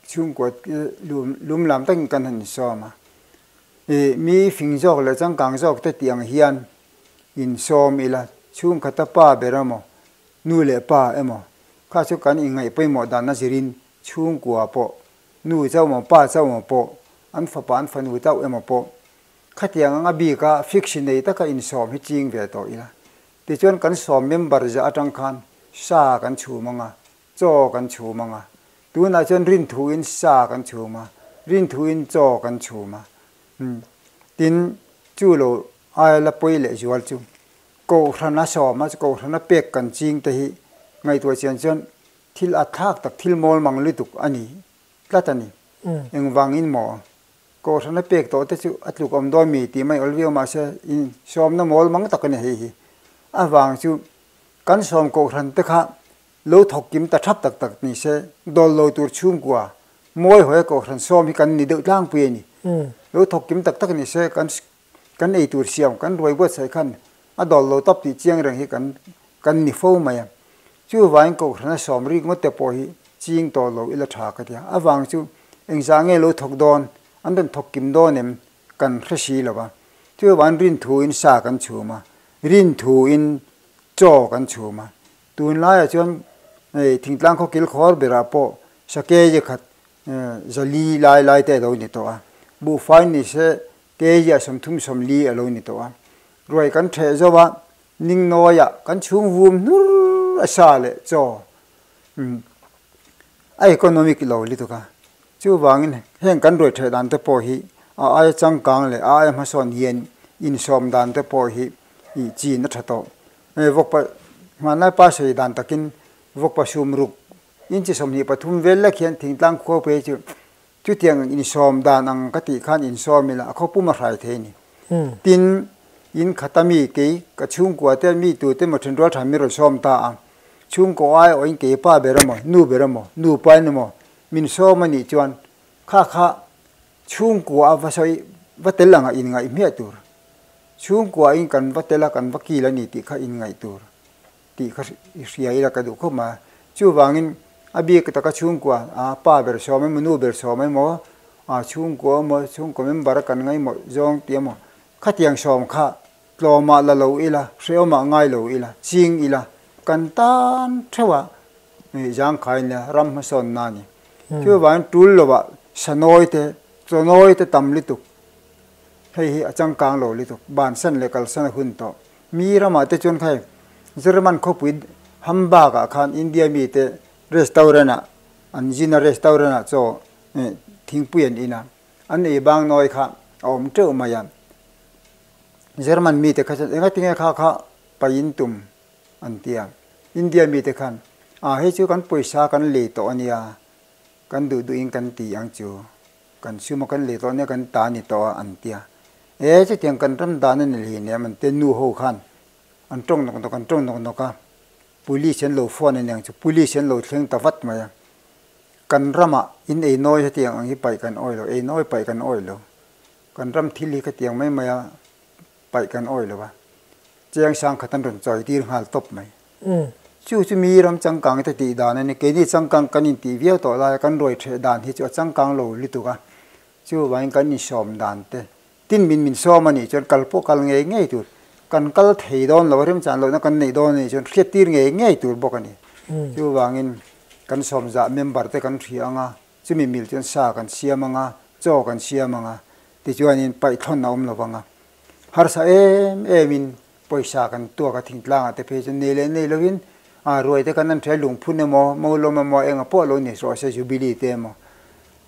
Chhungkua lum lam takin kan han insawm a, ih mi fing zawk leh changkang zawk te tih ang hian insawm ila, chhungkhata pa ber emaw, nu leh pa emaw kha chu kan inngaih pawimawh dan a zirin chhungkua pawh, nu chauh emaw pa chauh emaw pawh, an fapa an fanu chauh emaw pawh khatiang anga bika fix nei taka insawm hi ching ve tawh ila. Tichuan kan sawm member zah atang khan sa kan chhum anga, Chaw kan chhum ang a, tunah chuan rinthuin sa kan chhum a, rinthuin chaw kan chhum a. Tin, chu lo aia la pawi leh zual chu Kohhrana sawm a, Kohhrana pek kan ching te hi ngaihtuah chian chuan thil a thlak tak, thil mawl mang lutuk a ni tlat a ni. Engvangin maw? Kohhrana pek tawh te chu a tluk awm dawn mi tih mai awlviau mahse in sawmna mawl mang tak a ni hei hi. A vang chu kan sawm Kohhran te kha Lo thawk kim ta thap tak tak ni se, dawl lo tur chhungkua mawi hawi a kohhran sawm hi kan ni deuh tlangpui a ni. Lo thawk kim tak tak ni se, kan kan ei tur siam, kan ruai buatsaih khan a dawl lo tawp tih chiang reng hi kan kan ni fo mai a. Chuvangin kohhran a sawm rik ngawt te pawh hi ching tawh lo ila tha ka ti a. A vang chu engzah nge lo thawk dawn, an rawn thawk kim dawn em kan hre si lo va. Chuvangin rinthuin sa kan chhum a, rinthuin chaw kan chhum a. Tunlaiah chuan hei thingtlang khaw kil khawr berah pawh sakei khat zali lai lai te a lo ni tawh a, buhfai ni se kg a 30 40 a lo ni tawh a. Ruai kan theh zo a, ningnawiah kan chhung vum hnur a sa leh chaw a economic lo lutuk a. Chuvangin heng kan ruai theh dan te pawh hi a aia changkang leh a aia hmasawn hian insawm dan te pawh hi chin a tha tawh. Hei vawkpa hmanlai pa sawi dan takin vawkpa sum ruk inchi 23 vel lek hian thingtlang khua phei chu chutiang insawm dan ang ka tih khan insawm ila a khawpum a hrai thei a ni. Tin, In khata mi kei ka chhungkua te mi tute emaw thenrual tha min rawn sawm ta a, chhungkaw ai awhin kei pa ber emaw nu ber emaw nupa in emaw min sawm a nih chuan kha kha chhungkua a va sawi va tel anga inngaih hmiah tur. Chhungkua in kan va tel a kan va kil a ni tih kha inngaih tur tih kha i hria ila ka duh khawp mai a. Chuvangin a bik taka chhungkua a pa ber sawm emaw nu ber sawm emaw a chhungkua emaw chhungkaw member a kan ngaihmawh zawng tih emaw Khatiang sawm kha tlawmah la lo ila, hrehawmah ngai lo ila, ching ila, kan tan theuh a zangkhai nia ram hmasawnna a ni. Chuvangin tul lovah sanawi te, chawnawi te tam lutuk, hei hi a changkang lo lutuk, bansan leh kalsan a hun tawh. Mi ramah te chuan khai German khawpui Hamburg ah khan India mite restaurant ah an zin a, restaurant ah chaw thingpui an in a. An ei bang nawi kha a awm teuh mai a, German mite kha chuan enga tinge kha kha paih in tum an ti a, India mite khan ah hei chu kan pawisa kan lei tawh a nia, kan duh duh in kan ti ang chu, kan sum a kan lei tawh a nia kan ta a ni tawh a an ti a, e chutiang kan ram dan a ni hleinem an ti a, nu ho khan an tawng nawk nawk an tawng nawk nawk a, police an lo phone a niang chu police an lo thleng ta vat mai a. Kan ramah in ei nawi hetiang ang hi paih kan awi lo, ei nawi paih kan awi lo. Kan ram thil hi khatiang mai maia paih kan awi lo a, chiang sang khat an rawn chawi tir nghal tawp mai. Chu chu mi ram changkang te tih dan a ni, keini changkang kan intih viau tawh laia kan ruai theh dan hi chu a changkang lo lutuk a, chuvangin kan insawm dan te Tin min min sawm a nih chuan kal pawh kal ngei ngei tur, kan kal thei dawn lo a remchan lohna kan neih dawn a nih chuan hriat tir ngei ngei tur bawk a ni. Chuvangin kan sawmzah member te kan hria ang a, chumi mil chuan sa kan siam ang a, chaw kan siam ang a, tichuanin paihthlawn a awm lo vang a. Harsa em emin pawisa kan tuak a thingtlangah te phei chuan nei leh nei lovin a ruai te kan an hria lungphun emaw, molawm emaw enga pawh lo ni rawh se jubilee te emaw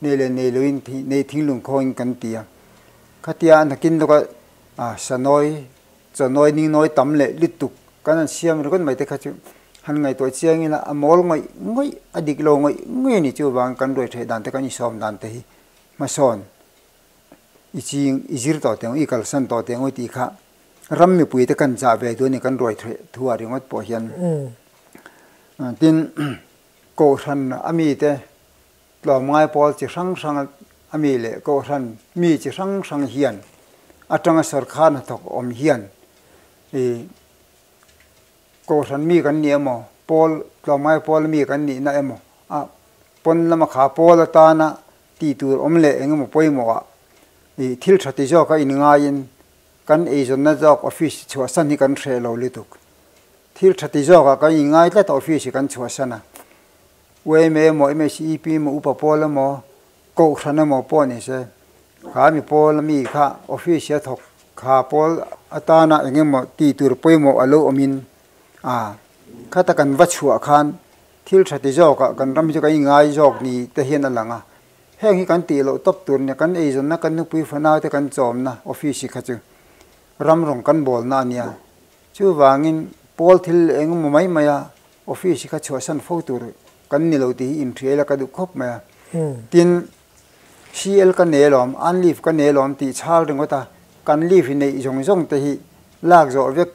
Nei leh nei loin nei thinglung khawngin kan ti a. Khatia a nakin lawka sanawi, chawnawi, ningnawi tam leh lutuk kan han siam ringawt mai te kha chu han ngaihtuah chiang ila a mawl ngawih ngawih, a dik lo ngawih ngawih a ni. Chuvangin kan ruai theih dan te kan insawm dan te hi hmasawn i ching i zir tawh teh ang u, i kalsan tawh teh ang u tih kha ram mipui te kan chah ve duh a ni kan ruai theih thu ah ringawt pawh hian. Tin, Kohhran a mite Tlawmngai pawl chi hrang hrang a mi leh Kohhran mi chi hrang hrang hian atanga sawrkhar hnathawk awm hian i Kohhran mi kan ni emaw, pawl tlawmngai pawl mi kan nihna emaw a pawn lama kha pawl atana tih tur awm leh eng emaw pawimawhah i thil tha ti zawka inngaiin kan eizawnna zawk office chhuahsan hi kan hreh lo lutuk. Thil tha ti zawkah kan inngai tlat a office hi kan chhuahsan a. UMA emaw, MHEP emaw, upa pawl emaw, kohhran emaw pawh ni se, kha mi pawl mi kha office a thawk kha pawl atana eng emaw tih tur pawimawh a lo awmin a khata kan va chhuah khan thil tha ti zawkah kan ram hi chu kan inngai zawk ni te hian a lang a. Heng hi kan tih loh tawp tur nia kan eizawnna kan nupui fanau te kan chawmna office hi kha chu ram rawng kan bawlna a nia. Chuvangin pawl thil eng emaw mai maia office hi kha chhuahsan fo tur kan ni lo tih hi inhria ila ka duh khawp mai a. Tin, CL ka nei alawm, an leave ka nei alawm tih chhal ringawt a, kan leave neih zawng zawng te hi lak zawh vek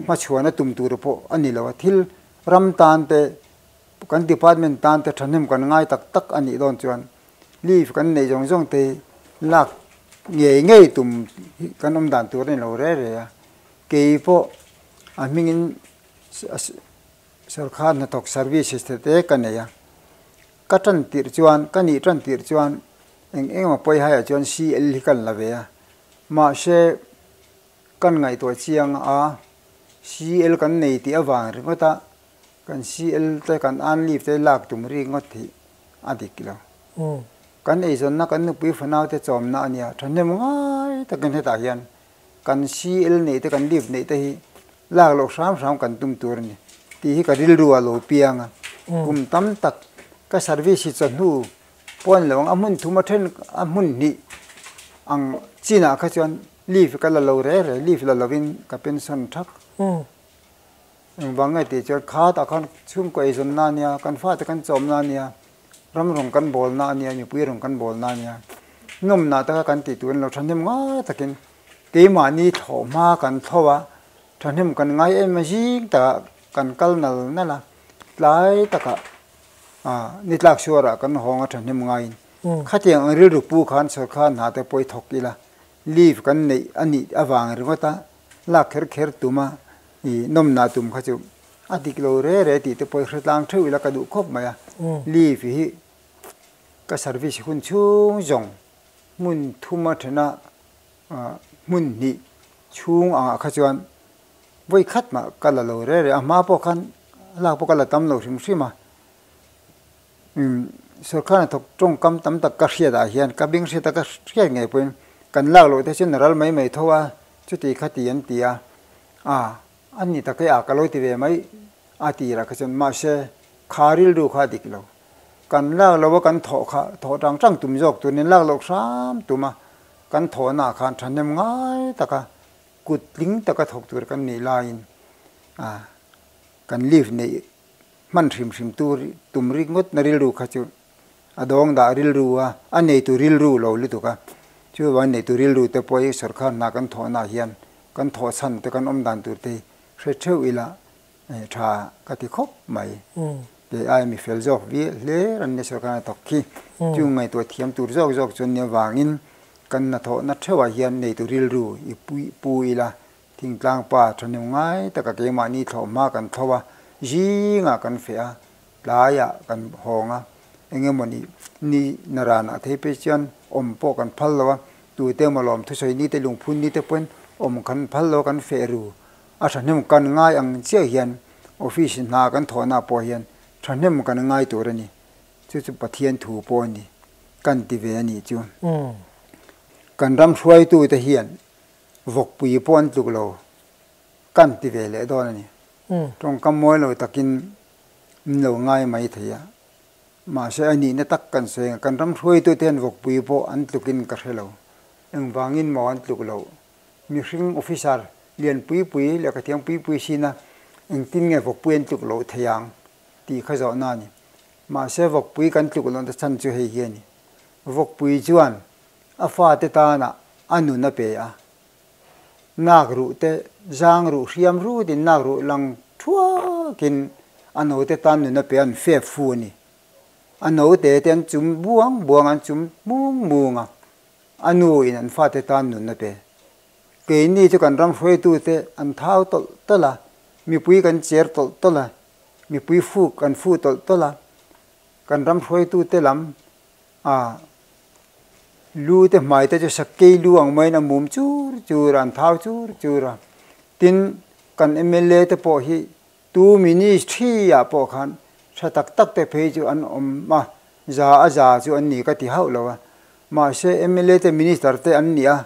hmachhuana tum tur pawh a ni lo a. Thil ram tan te, kan department tan te thahnem kan ngai tak tak a nih dawn chuan leave kan neih zawng zawng te hi lak ngei ngei tum hi kan awm dan tur a ni lo re re a. Kei pawh a hmingin sawrkhar hnathawk services te te ka nei a, ka tan tirh chuan ka nih tan tirh chuan eng eng emaw pawi haiah chuan CL hi kan la ve a, mahse kan ngaihtuah chiang a CL kan nei tih avang ringawt a kan CL te kan earn leave te lak tum rik ngawt hi a dik lo. Kan eizawnna kan nupui fanau te chawmna a nia thahnem ngai takin hetah hian kan CL neih te kan leave neih te hi lak loh hram hram kan tum tur a ni tih hi ka rilru a lo piang a, kum tam tak ka service hi chawhnu pawh a ni lo ang, a hmun thum a then a hmun hnih ang chinah kha chuan leave ka la lo re re, leave la lovin ka pension thak. Engvang nge tih chuan khatah khan chhungkaw eizawnna a nia, kan fate kan chawmna a nia, ram rawng kan bawlna a nia, mipui rawng kan bawlna a nia, nawmna te kha kan tih tur a ni lo, thahnem ngai takin. Keimahni thlawhhma kan thlo a, thahnem kan ngai em a zing takah kan kal nal nal a, tlai takah ni tlak suarah kan hawng a thahnem ngaiin khatiang ang rilru pu khan sawrkar hna te pawh i thawk ila leave kan neih a nih avang ringawt a lak kher kher tum a i nawmna tum kha chu a dik lo re re tih te pawh i hre tlang theuh ila ka duh khawp mai a, leave hi ka service hun chhung zawng hmun thum a then a. Hmun hnih chhung angah kha chuan vawi khat mah ka la lo reh reh a, hma pawh khan lak pawh ka la tam lo hrim hrim a. Umm sorkar hnathawk tawngkam tam tak ka hriat ah hian ka beng hriat a ka hriat ngei pawhin kan lak loh te chuan a ral mai mai tho a, chuti kha ti an ti a, a a ni tak e a ka lo ti ve mai a tirah kha chuan mahse kha rilru kha a dik lo. Kan lak lo a kan thawh kha thawh tang tang tum zawk tur nen lak loh hram tum a kan thawhna ah khan thahnem ngai taka kut tling taka thawk tur kan nih laiin ah kan leave neih hman hrim hrim tur tum rik ngawt na rilru kha chu a dawng dah rilru a a neitu rilru lo lutuk a chuvangin neitu rilru te pawh hi sorkar hna kan thawhna ah hian kan thawh chhan te kan awm dan tur te hi hre theuh ila Tha ka ti khawp mai. Kei ai mi fel zawk vial hle ran nia sorkar a thawk khi. Chu ngaihtuah thiam tur zawk zawk chuan nia vangin kan hnathawhna theuhah hian neitu rilru i pu ila thingtlang pa thahnem ngai taka keimahni thlawhhma kan thlo a, zingah kan feh a, tlaiah kan hawng a, eng emawni ni na ranah thei phei chuan awm pawh kan phal lo a, tute emaw lawm thusawi ni te lungphun ni te pawhin awm kan phal lo a kan feh ru. A thahnem kan ngai ang chiah hian office hna kan thawhna pawh hian thahnem kan ngai tur a ni. Chu chu Pathian thu pawh a ni kan ti ve a nih chu. Kan ram hruaitute hian vawkpui pawh an tluk lo kan ti ve leh dawn a ni. Tawngkam mawi lo takin min lo ngai mai thei a. Mahse a nihna tak kan sawi ang. Kan ram hruaitute hian vawkpui pawh an tlukin ka hre lo. Engvangin maw an tluk loh? Mihring officer lian pui pui leh ka thiam pui pui sina engtin nge vawkpui an tluk loh thei ang tih kha zawhna a ni. Mahse vawkpui kan tluk lohna chhan chu hei hi a ni. Vawkpui chuan a fate tana a nun a pe a, nak ruh te zang ruh hriam rutin nak ruh lang thuakin a note tan nun a pe a, an fep fu a ni. A note te an chum buang buang a, an chum mung mung a. A nu in an fate tan nun a pe. Keini chu kan ram hruaitute an thau tawlh tawlh a, mipui kan cher tawlh tawlh a, mipui fuk an fu tawlh tawlh a, kan ram hruaitute lam a lu te hmai te chu sakei lu ang maiin a mum chur chur a, an thau chur chur a. Tin, kan mla te pawh hi tu ministry ah pawh khan tha tak tak te phei chu an awm a, za a za chu an ni ka ti hauh lo a. Mahse mla te minister te an ni a,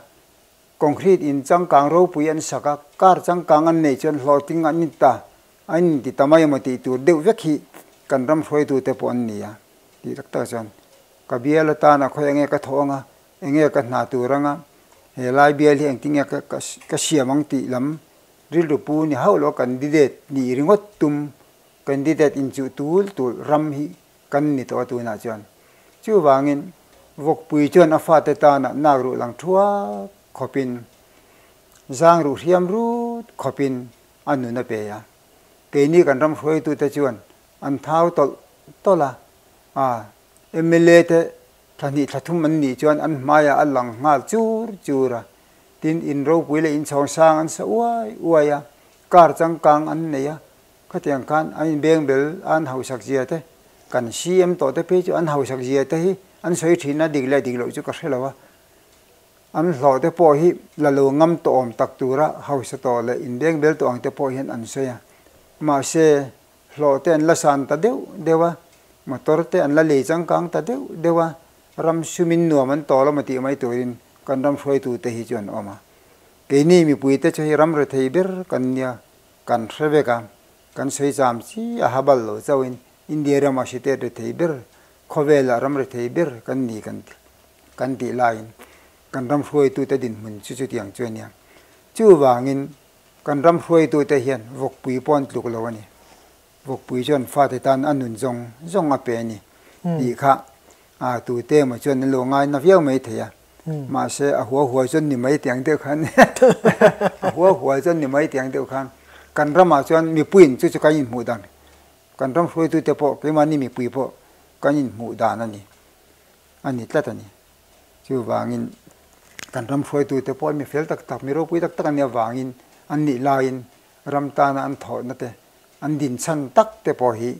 concrete in changkang ropui an sak a, car changkang an neih chuan hlawhtling an in ta, an inti ta mai emaw tih tur deuh vek hi kan ram hruaitu te pawh an ni a tih tak tak chuan ka bial atana khawi enge ka thawh anga, enge ka hna tur anga, he lai bial hi engtin nge ka siam ang tih lam Rilru pu ni hauh lo candidate nih ringawt tum, candidate inchuh tul tul ram hi kan ni tawh a tunah chuan. Chuvangin Vawkpui chuan a fate tana nak ruh lang thuak khawpin, zang ruh hriam rut khawpin a nun a pe a. Keini kan ram hruaitute chuan an thau tawlh tawlh a, a mla te thla hnih thla thum an nih chuan an hmaiah a lang nghal chur chur a. Tin, in ropui leh in chhawng sang an sa uai uai a, car changkang an nei a, khatiang khan an inbeng bel a an hausak zia te, kan CM tawh te phei chu an hausak zia te hi an sawi thin a, dik leh dik loh chu ka hre lo a, an hlawh te pawh hi la lo ngam tawh awm tak tura hausa tawh leh inbeng bel tawh ang te pawh hian an sawi a, mahse hlawh te an la san ta deuh deuh a, motor te an la lei changkang ta deuh deuh a, Ram sumin nuam an tawl a maw tih mai turin kan ram hruaitute hi chu an awm a. Keini mipuite chu hei ram rethei ber kan nia, kan hre vek a, kan sawi cham chi a ha bal lo chauhin India rama state rethei ber, khawvela ram rethei ber kan ni kan kan tih laiin kan ram hruaitute dinhmun chu chutiang chu a nia. Chuvangin kan ram hruaitute hian vawkpui pawh an tluk lo a ni. Vawkpui chuan fate tan a nun zawng zawng a pe a ni tih kha tute emaw chuan an lo ngai na viau mai thei a. Mahse a hua hua chuan ni mai tiang deuh khan a hua hua chuan ni mai tiang deuh khan kan ramah chuan mipuiin chu chu kan inhmuh dan kan ram hruaitute pawh keimahni mipui pawh kan inhmuh dan a ni a ni tlat a ni. Chuvangin kan ram hruaitute pawh mi fel tak tak mi ropui tak tak an nih avangin an nih laiin ram tana an thawhna te an dinchhan tak te pawh hi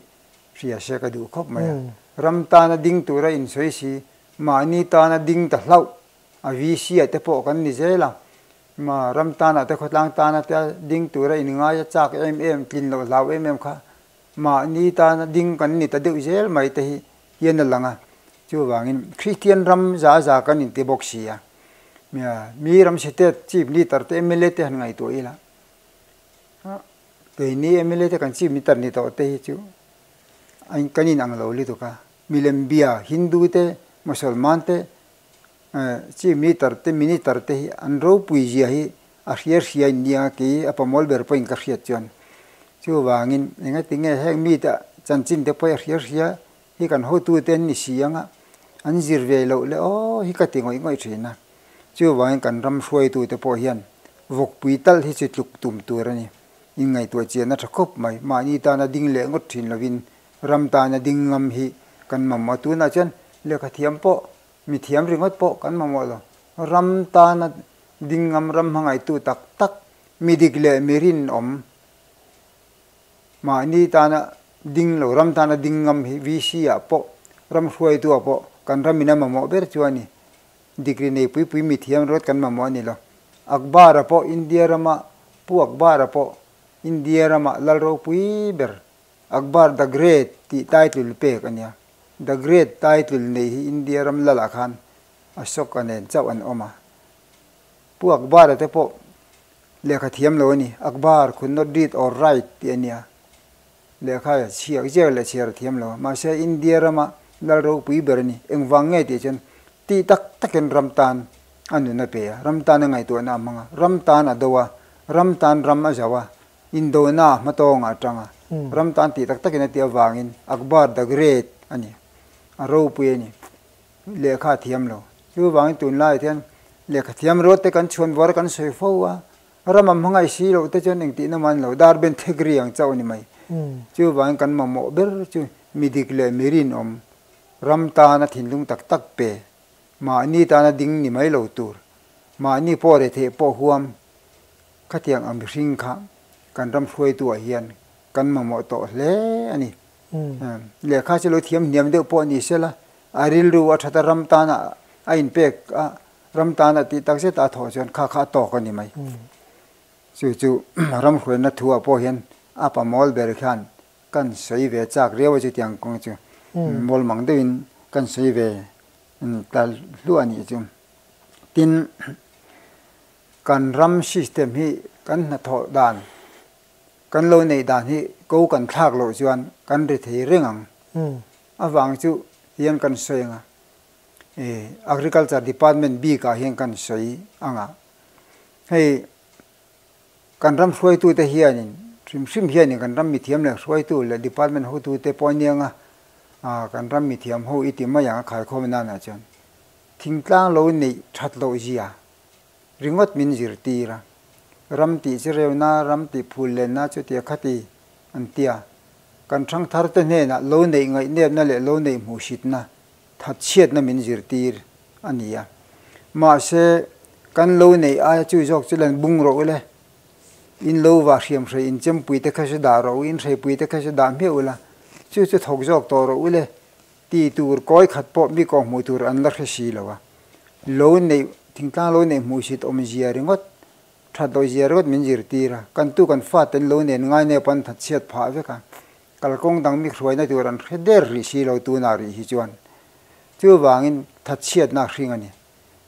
hria se ka duh khawp mai a. Ram tana ding tura insawi si, mahni tana ding ta hlauh a VC ah te pawh kan ni zel a. Ma ram tana te khawtlang tana te ding tura inngai a chak em em, tlin loh hlau em em kha mahni tana ding kan ni ta deuh zel mai te hi hian a lang a. Chuvangin Kristian ram za za kan inti bawk si a. Mi ram state chief leader te mla te han ngaihtuah ila. Keini mla te kan chief minister ni tawh te hi chu kan in ang lo lutuk a, milem bia Hindu te Mosolman te chief minister te minister te hi an ropui zia hi a hria hria in nia kei a pamawl ber pawhin ka hriat chuan chuvangin engatinge heng mi te chanchin te pawh a hria hria hi kan hotu te an ni si anga an zir ve loh le aw hi ka ti ngawih ngawih thin a, chuvangin kan ram hruaitu te pawh hian vawkpui talh hi chu tluk tum tur a ni. Inngaihtuah chian a tha khawp mai. Mahni tana ding leh ngawt thin lovin ram tana ding ngam hi kan mamawh. Tunah chuan lehkha thiam pawh, mi thiam ringawt pawh kan mamawh lo. Ram tana ding ngam, ram hmangaihtu tak tak, mi dik leh mi rinawm, mahni tana ding lo, ram tana ding ngam hi VC ah pawh, ram hruaitu ah pawh kan ramin a mamawh ber chu a ni. Degree nei pui pui mi thiam rawt kan mamawh a ni lo. Akbar-a pawh India rama Pu Akbar-a pawh India rama lal ropui ber Akbar the Great tih title pek a nia. The Great title nei hi India ram lalah khan Ashoka nen chauh an awm a. Pu Akbar-a te pawh lehkha thiam lo a ni. Akbar could not read or write tih a nia. Lehkha chhiak ziak leh chhiar a thiam lo a, mahse India rama lal ropui ber a ni. Engvang nge tih chuan tih tak takin ram tan a nun a pe a, ram tan a ngaihtuahna a hmang a, ram tan a do a, ram tan ram a zauh a, indona a hmatawngah a tang a, ram tan tih tak takin a tih avangin Akbar the Great a ni, a ropui a ni. Lehkha a thiam lo. Chuvangin tunlaiah hian lehkha thiam ruat te kan chhuan vawr kan sawi fo a, Ram a hmangaih si loh te chuan engtihna man lo, dar ben thek ri ang chauh a ni mai. Chuvangin kan mamawh ber chu mi dik leh mi rinawm, ram tana thinlung tak tak pe, mahni tana ding ni mai lo tur, mahni pawh retheh pawh huam khatiang ang mihring kha kan ram hruaituah hian kan mamawh tawh hle a ni. Lehkha chu lo thiam hniam deuh pawh ni sela, a rilru a that a ram tana a inpek a, Ram tan a tih tak zet a thawh chuan kha kha a tawk a ni mai. Chu chu ram hruaina thu ah pawh hian a pa mawl ber khian kan sawi ve chak riau a chutiang kawng chu mawl mang deuhin kan sawi ve ta hluah a nih chu. Tin, kan ram system hi kan hnathawh dan kan lo neih dan hi ko kan thlak loh chuan kan ri thei reng ang. Avang chu hian kan sawi ang a. Agriculture Department bik ah hian kan sawi ang a, hei kan ram hruaitute hianin hrim hrim hianin kan ram mithiam leh hruaitu leh department hotute pawh aniang a, kan ram mithiam ho i ti mai ang a khaikhawm nanah chuan thingtlang lo neih that loh zia ringawt min zirtir a, ram tih chi reuna, ram tih phul lenna chutia khati an tia, kan thangthar te hnenah lo neih ngaihnepna leh lo neih hmuhsitna thatchhiatna min zirtir a ni a. Mahse, kan lo neih aia chu zawk chu lan bung rawh ule, in lo vah hriam hrei in chempui te kha chu dah rawh u, in hreipui te kha chu dah hmiah ula, chu chu thawk zawk tawh rawh ule ti tur kawi khat pawh mi kawng hmuh tur an la hre si lo a. Lo neih, thingtlang lo neih hmuhsit awmzia ringawt, that lawizia ringawt min zirtir a, kan tu kan faten lo nen ngai nep an thatchhiat phah vek a. Kalkawng dang mi hruaina tur an hre der rih si lo tunah rih hi chuan chuvangin thatchhiatna a hring a ni.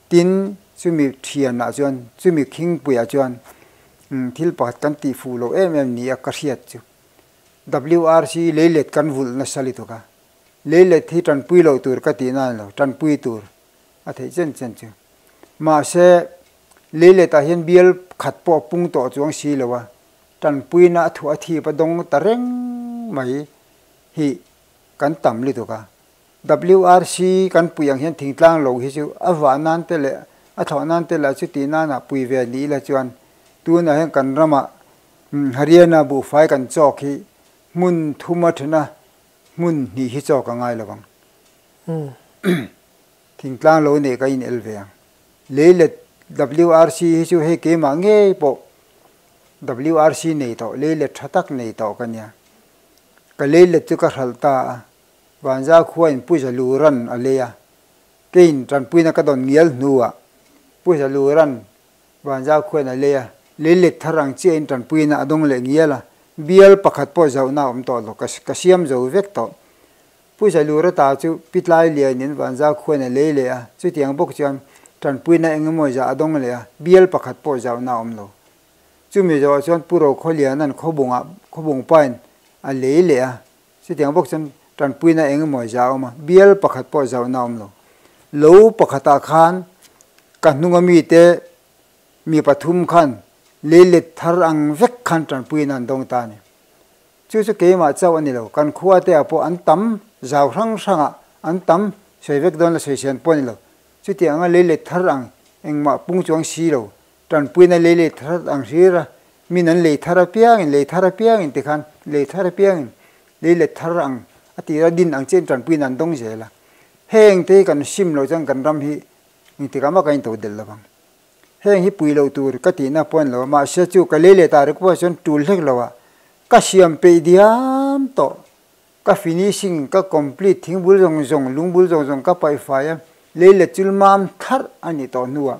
Tin, chumi thianah chuan, chumi khingpuiah chuan thil pakhat kan tih fuh loh em em ni a ka hriat chu. WRC leilet kan vulh nasa lutuk a, leilet hi tanpui loh tur ka tih nan lo, tanpui tur a theih chen chen chu. Mahse, leiletah hian bial khat pawh a pung tawh chuang si lo a, Tanpuina a thuah a thip a dawng ta reng mai hi kan tam lutuk a. WRC kan pui ang hian thingtlang lo hi chu a vah nan te leh a thlawh nan te lah chu tih nana pui ve ni ila chuan tunah hian kan ramah Haryana buhfai kan chawk hi hmun thuma thena hmun hnih hi chawk a ngai lo ang. Thingtlang lo neih ka in el ve ang. Lei let WRC hi chu hei keimah ngei pawh WRC nei tawh lei let tha tak nei tawh ka nia. Ka lei let chu ka hralh ta a, Vanza khuain Pu Zaluran a lei a, keiin tanpuina ka dawn ngial hnuah Pu Zaluran Vanza khuain a lei a, lei let thar ang chiahin tanpuina a dawng leh ngial a, bial pakhat pawh zauhna a awm tawh lo, ka siam zo vek tawh. Pu Zalura ta chu Pitlai lianin Vanza khuain a lei leh a, chutiang bawk chuan tanpuina eng emaw zah a dawng leh a, bial pakhat pawh zauhna a awm lo. Chumi zawhah chuan Pu Rokhawliana'n khawbungah khawbung pain a lei leh a, Chutiang bawk chuan tanpuina eng emaw za a awm a, bial pakhat pawh zauhna a awm lo. Lo pakhatah khan ka hnunga mite mi pathum khan leilet thar ang vek khan tanpuina an dawng ta a ni. Chu chu keimah chauh a ni lo, kan khua te ah pawh an tam, zau hrang hrangah an tam, sawi vek dawn la sawi sian pawh a ni lo. Chutiang anga leilet thar ang engmah pung chuang si lo, Tanpuina lei lei thar ang hlir a, min an lei thar apiangin, lei thar apiangin tikhan lei thar apiangin lei let thar ang a tira din ang chian tanpuina an dawng zel a. Heng te hi kan sim loh chuan kan ram hi engtikah mah kan into del lovang. Heng hi pui loh tur ka tihna pawh a ni lo a, mahse chu ka lei leh ta rek pawh chuan tul hlek lo a, ka siam peih diam tawh, ka finishing, ka complete thingbul zawng zawng, lungbul zawng zawng ka paih fai a, lei let chul mam tharh a nih tawh hnuah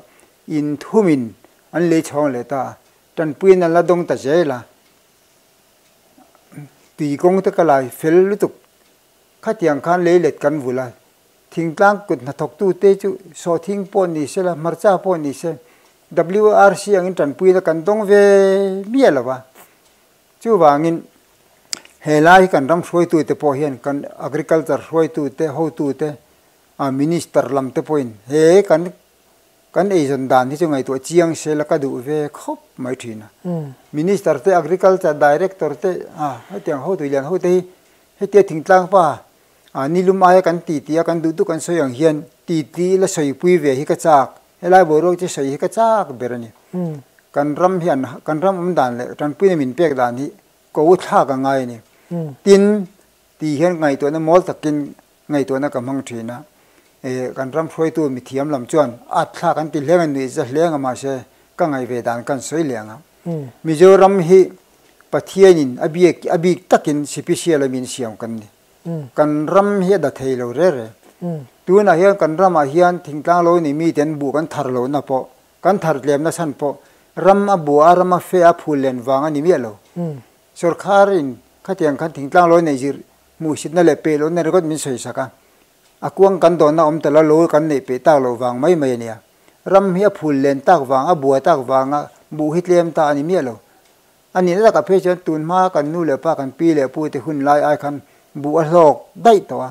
In thumin an lei chhawng leh ta a, tanpuiin an la dawng ta zel a, tui kawng te ka lai fel lutuk. Khatiang khan lei let kan vul a, thingtlang kut hnathawktu te chu sawhthing pawh ni se la, hmarcha pawh ni se, WRC angin tanpuina kan dawng ve miah lo va. Chuvangin he lai hi kan ram hruaitute pawh hian kan agriculture hruaitute, hotute, minister lam te pawhin he kan Kan eizawn dan hi chu ngaihtuah chiang se la ka duh ve khawp mai thin a. Minister te, Agriculture Director te, a hetiang hotu lian ho te hi hetia thingtlang pa a nilum aia kan ti ti a kan duh duh kan sawi ang hian ti ti la sawipui ve hi ka chak, helai boruak chu sawi hi ka chak ber a ni. Kan ram hian kan ram awm dan leh tanpuina min pek dan hi ko thlak a ngai a ni. Tin, ti hian ngaihtuahna mawl takin Ngaihtuahna ka hmang thin a, eh kan ram hruaitu mithiam lam chuan at thlak an ti hleng a, nuih za hleng a mahse ka ngaih ve dan kan sawi leh ang a. Mizoram hi Pathianin a biak a bik takin sipisial a min siam kan ni. Kan ram hi a da thei lo re re. Tunah hian kan ramah hian thingtlang lo ni mite an buh kan thar lohna pawh, kan thar tlemna chhan pawh ram a buah a, ram a fe a phul len vang a ni miah lo. Sawrkharin khatiang khan thingtlang lo neih zir Hmuhsitna leh peh lohna ringawt min sawi sak a, a kuang kan dawnna awm ta lo, lo kan neih peh tak loh vang mai mai a nia. Ram hi a phul len tak vang, a bua tak vanga buh hi tlem ta a ni miah lo. A nihna takah phei chuan tun hma kan nu leh pa, kan pi leh pu te hun lai ai khan buh a hlawk daih tawh a,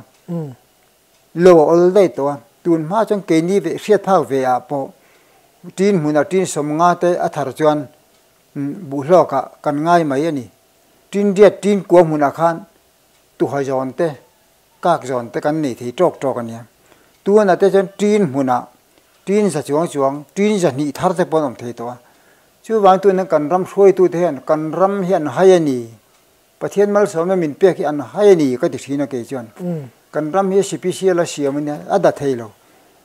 lo a awl daih tawh a. Tun hma chuan keini ve hriat phak ve ah pawh tin hmunah tin sawmnga te a thar chuan buh hlawkah kan ngai mai a ni. Tinriat tin kua hmunah khan tuha zawn te, kak zawn te kan nei thei tawk tawk a nia. Tunah te chuan tin hmunah tin za chuang chuang, tin za hnih thar te pawh an awm thei tawh a. Chuvang tuna kan ram hruaitute hian kan ram hi an hai a ni, Pathian malsawmna min pek hi an hai a ni ka ti thin a kei chuan. Kan ram hi sipisial a siam a nia, a da thei lo.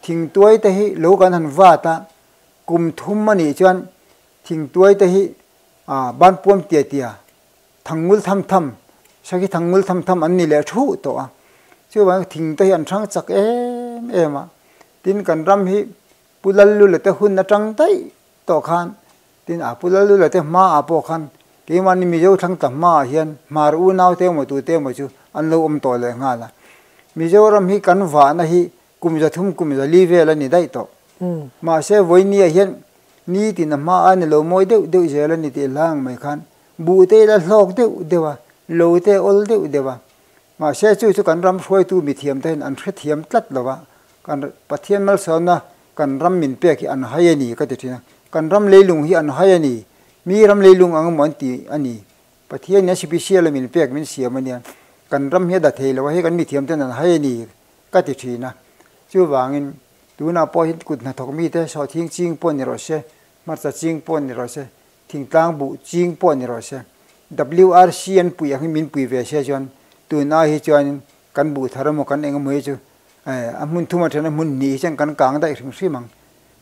Thingtuai te hi lo kan han vat a, kum thum a nih chuan thingtuai te hi A ban puam tia tia, thangngul tham tham, sakhi thangngul tham tham an ni leh thuh tawh a. Chuvangin thing te hi an hrang chak em em a. Tin kan ram hi Pu Lallula te hun atang daih tawh khan, tin a Pu Lallula te hmaah pawh khan keimahni Mizo thlang ta hmaah hian hmar unau te emaw tute emaw chu an lo awm tawh leh nghal a. Mizoram hi kan vahna hi kum zathum kum zali vel a ni daih tawh. Mahse vawinia hian Nitin a hma a ni lo mawi deuh deuh zel a ni tih hlang mai khan buh te ila hlawk deuh deuh a, lo te awl deuh deuh a. Mahse chu chu kan ram hruaitu mithiam te hian an hrethiam tlat lo va, kan Pathian malsawmna kan ram min pek hi an hai a ni ka ti thin a, kan ram leilung hi an hai a ni, mi ram leilung ang emaw an ti a ni, Pathian in a sipisial a min pek min siam a nia, kan ram hi a da thei lo a, hei kan mithiam ten an hai a ni. ka ti thin a. Chuvangin tunah pawh hi kut hnathawk mite sawhthing ching pawh ni rawh se, hmarcha ching pawh ni rawh se, thingtlang buh ching pawh ni rawh se, WRC an puih ang hi min pui ve se chuan tun ai hi chuanin kan buh thar emaw kan eng emaw hi chu a hmun thum atana hmun hnih hi chuan kan kang daih hrim hrim ang.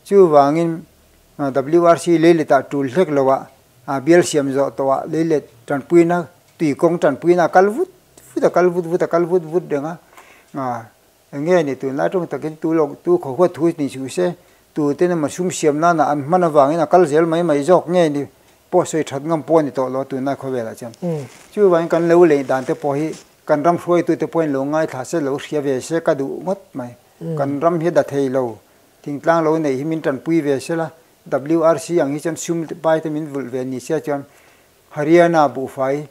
Chuvangin WRC leiletah tul hlek loah bial siam zawh tawhah leilet tanpuina tui kawng tanpuina a kal vut vut a kal vut vut a kal vut vut reng a, eng nge ni tunlai tawng takin tu lo tu khaw huat thu ni suh se tu ten emaw sum siam nana an hman avangin a kal zel mai mai zawk nge ni pawh sawi that ngam pawh a ni tawh lo tunlai khawvelah chuan. Chuvangin kan lo lei dan te pawh hi kan ram hruaitute pawhin lo ngaithla se lo hria ve se ka duh ngawt mai. Kan ram hi da thei lo thingtlang lo neih hi min tanpui ve sela WRC ang hi chuan sum pai te min vulh ve ni sia chuan Haryana buhfai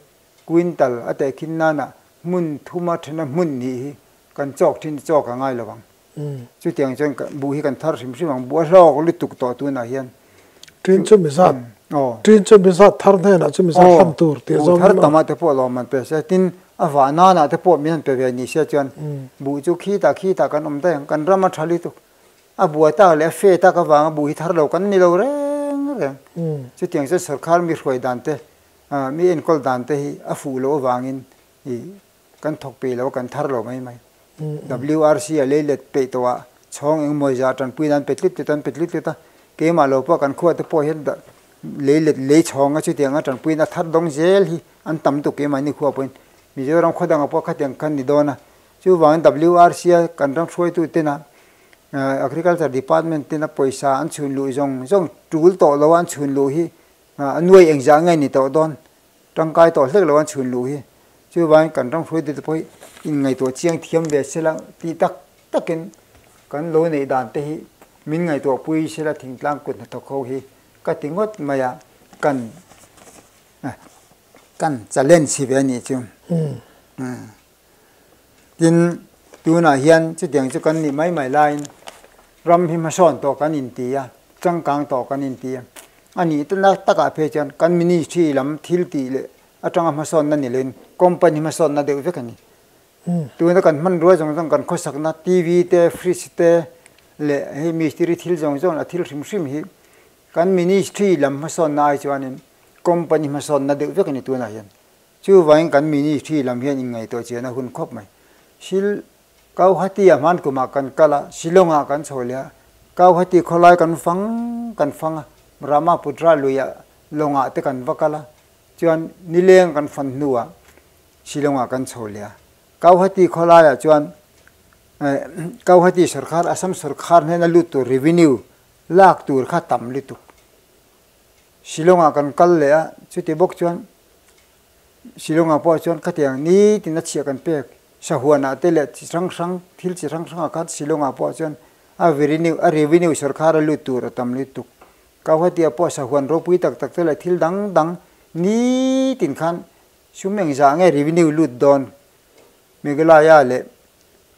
quintal a tehkhin nana hmun thuma thena hmun nih hi kan chawk thin chawk a ngai lo ang. Chutiang chuan buh hi kan thar hrim hrim ang, buh a hlawk lutuk tawh tunah hian. Tin chu mi zat, tin chu mi zat thar hnenah chu mi zat hlan tur tih zawng. Buh thar tamah te pawh lawm an pe se, tin a vah nanah te pawh min han pe ve ni sia chuan buh chu khitah khitah kan awm daih ang, kan ram a tha lutuk. A buai tak leh a fe tak avanga buh hi thar lo kan ni lo reng reng. Chutiang chuan sorkar mi hruai dan te, mi enkawl dan te hi a fuh loh avangin kan thawk peih lo a, kan thar lo mai mai. WRC a lei let peih tawh a, chhawng engmaw zah tanpui nan pe tlut tlut a, an pe tlut tlut a. Keimah lo pawh kan khuate pawh hian lei let lei chhawng a chutiang a tanpui na thar dawng zel hi an tam tuk keimahni khua pawhin. Mizoram khaw dangah pawh khatiang khan ni dawn a. Chuvangin WRC a kan ram hruaitu tena Agriculture Department tena pawisa an chhun luh zawng zawng tul tawh lo a an chhun luh hi a nuai engzah nge ni tawh dawn tangkai tawh hlek lo an chhun luh hi. Chuvangin kan ram hruaitu te pawh hi inngaihtuah chiang thiam ve sela tih tak takin kan lo neih dan te hi min ngaihtuah pui sela thingtlang kut hnathawk ho hi ka ti ngawt mai a kan kan challenge hi ve a nih chu. Tin, tunah hian chutiang chu kan nih mai mai laiin ram hi hmasawn tawh kan inti a, changkang tawh kan inti a. A nih tana takah phei chuan kan ministry lam thil tih leh atanga hmasawnna ni loin company hmasawnna deuh vek a ni. Tuna kan hmanrua zawng zawng kan khawsakna TV te, fridge te leh hei mistiri thil zawng zawng a thil hrim hrim hi kan ministry lam hmasawnna ai chuanin company hmasawnna deuh vek a ni tunah hian. Chuvangin kan ministry lam hian inngaihtuah chian a hun khawp mai. Sil Kauhati-a hman kumah kan kal a, Shillong-ah kan chho leh a, Kauhati khawlai kan fang kan fang a, Brahmaputra luiah lawngah te kan va kal a, chuan nileng kan fan hnuah Shillong-ah kan chho leh a. Kauhati khawlaiah chuan Kauhati sorkar, Assam sorkar hnena lut tur revenue lak tur kha tam lutuk. Shillong-ah kan kal leh a, chuti bawk chuan Shillong-ah pawh chuan khatiang nitin a chhiah kan pek sahuanah te leh chi hrang hrang thil chi hrang hrangah khan Shillong-ah pawh chuan a revenue a revenue sorkar a lut tur a tam lutuk. Kauhatia pawh sahuan ropui tak tak te leh thil dang dang nitin khan sum engzah nge revenue lut dawn Meghalaya leh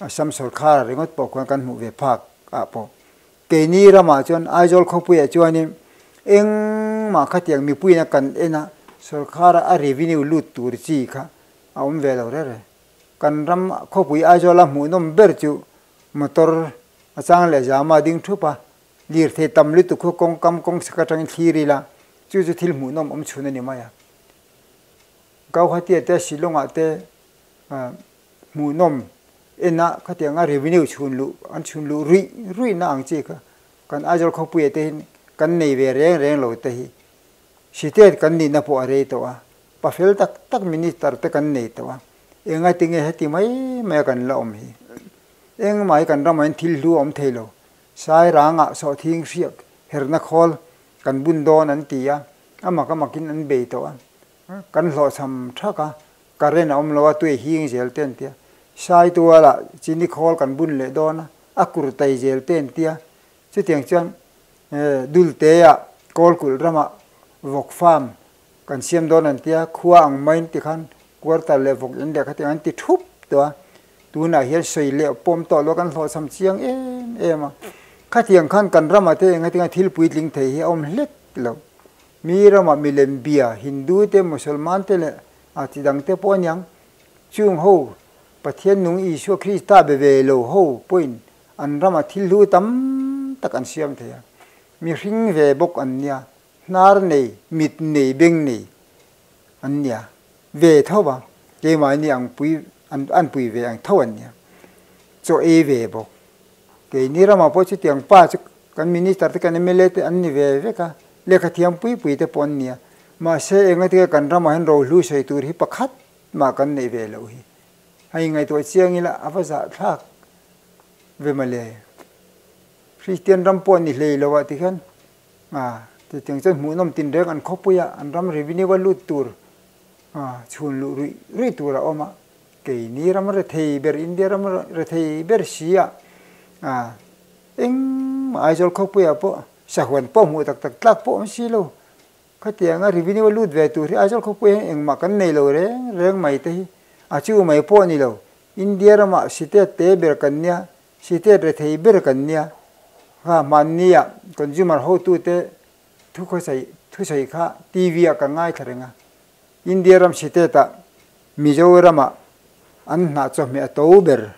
Assam sorkar ringawt pawh khuan kan hmuh ve phak ah pawh Keini ramah chuan Aizawl khawpuiah chuanin engmah khatiang mipuiin a kan en a, sorkara a revenue lut tur chi kha a awm ve lo reng reng. Kan ram khawpui Aizawla hmuhnawm ber chu motor a chang leh zama ding thup a, lirthei tam lutuk khu kawngkam kawng chhak atangin thlir ila chu chu thil hmuhnawm awm chhun a ni mai a. Gauhati-ah te Shillong-ah te hmuhnawm en a khatianga revenue chhun luh an chhun luh ruih ruih na ang chi kha kan Aizawl khawpuia te hi kan nei ve reng reng lo te hi state kan nihna pawh a rei tawh a pafel tak tak minister te kan nei tawh a enga tinge heti mai mai a kan la awm hi engmah hi kan ramah hian thil hlu a awm thei lo Sairangah sawhthing hriak herna khawl kan bun dawn an ti a a mak a makin an bei tawh a kan hlawhchham thak a Current a awm lo a, tui a hing zel te an tia. Saitualah chini khawl kan bun leh dawn a, a kur tai zel te an tia. Chutiang chuan Dulteah Kawlkulh ramah vawk farm kan siam dawn an tia, khua ang maiin tikhan quarter leh vawk in leh khatiang an ti thup tawh a. Tunah hian sawi leh pawm tawh lo kan hlawhchham chiang em em a. Khatiang khan kan ramah te engatinga thil puitling thei hi a awm hlek lo. Mi ramah milem bia Hindu te Musalman te leh A ti dang te pawh aniang chung ho Pathian nung Isua Krista be ve lo ho pawhin an rama thil hlu tam tak an siam thei a. Mihring ve bawk an nia, hnar nei, mit nei, beng nei an nia ve tho va, keimahni ang pui an pui ve ang tho an nia. Chaw ei ve bawk. Keini ramah pawh chutiang pa chu kan minister te kan mla te an ni ve vek a, lehkha thiam pui pui te pawh an nia. Mahse engatinge kan ramah hian rohlu sawi tur hi pakhat mah kan neih ve loh hi. Hei ngaihtuah chiang ila a va zahthlak ve mawle. Kristian ram pawh ni hlei lo ah tikhian ah chutiang chuan hmuhnawm tinreng an khawpui ah an ram revenue a lut tur ah chhun luh ruih ruih tur a awm a. Keini ram rethei ber India ram rethei ber si ah ah engmah Aizawl khawpui ah pawh sahuan pawh hmuh tak tak tlak pawh awm si lo. Khatianga revenue a lut ve tur hi Aizawl khawpui hian engmah kan nei lo reng reng mai te hi a chu mai pawh a ni lo. India ramah state te ber kan nia, state rethei ber kan nia. Kha hmannia consumer hotute thu khawsaih thusawi kha TV ah ka ngaithla reng a. India ram state ah Mizoramah an hnah chawhmeh a to ber,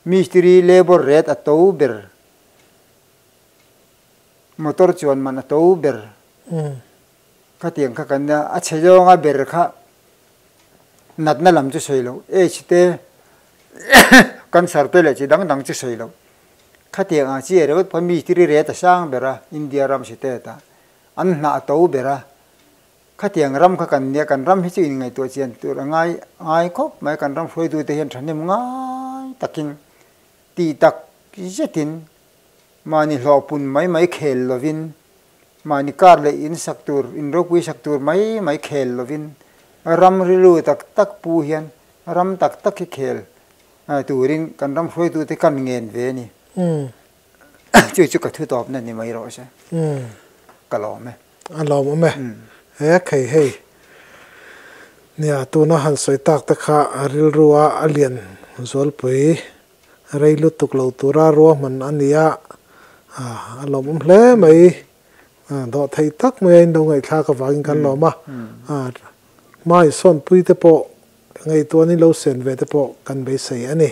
mistiri labour rate a to ber. Motor chuan man a to ber. Khatiang kha kan nia, a chhe zawnga ber kha natna lam chu sawi loh, aids te, cancer te leh chi dang dang chu sawi loh. Khatiang ang chi ringawt pawh mistiri rate a sang ber a, India ram state ah. An hnah a to ber a. Khatiang ram kha kan nia, kan ram hi chu inngaihtuah chian tur a ngai ngai khawp mai, kan ram hruaitute hian thahnem ngai takin tih tak zetin Mahni hlawhpun mai mai khel lovin, mahni kar leh in sak tur, in ropui sak tur mai mai khel lovin, ram rilru tak tak pu hian ram tak tak hi khel turin kan ram hruaitute kan ngen ve a ni. Chu chu ka thu tawpna ni mai rawh se. Ka lawm e. A lawmawm e. He khei hei nia tuna han sawi tak te kha rilrua a lian zualpui Rei lutuk lo tura ruahman a ni a, a lawmawm hle mai. Dawh theih tak mai a in lo ngaihthlak avangin kan lawm a, hmai sawnpui te pawh ngaihtuahna in lo sen ve te pawh kan beisei a ni.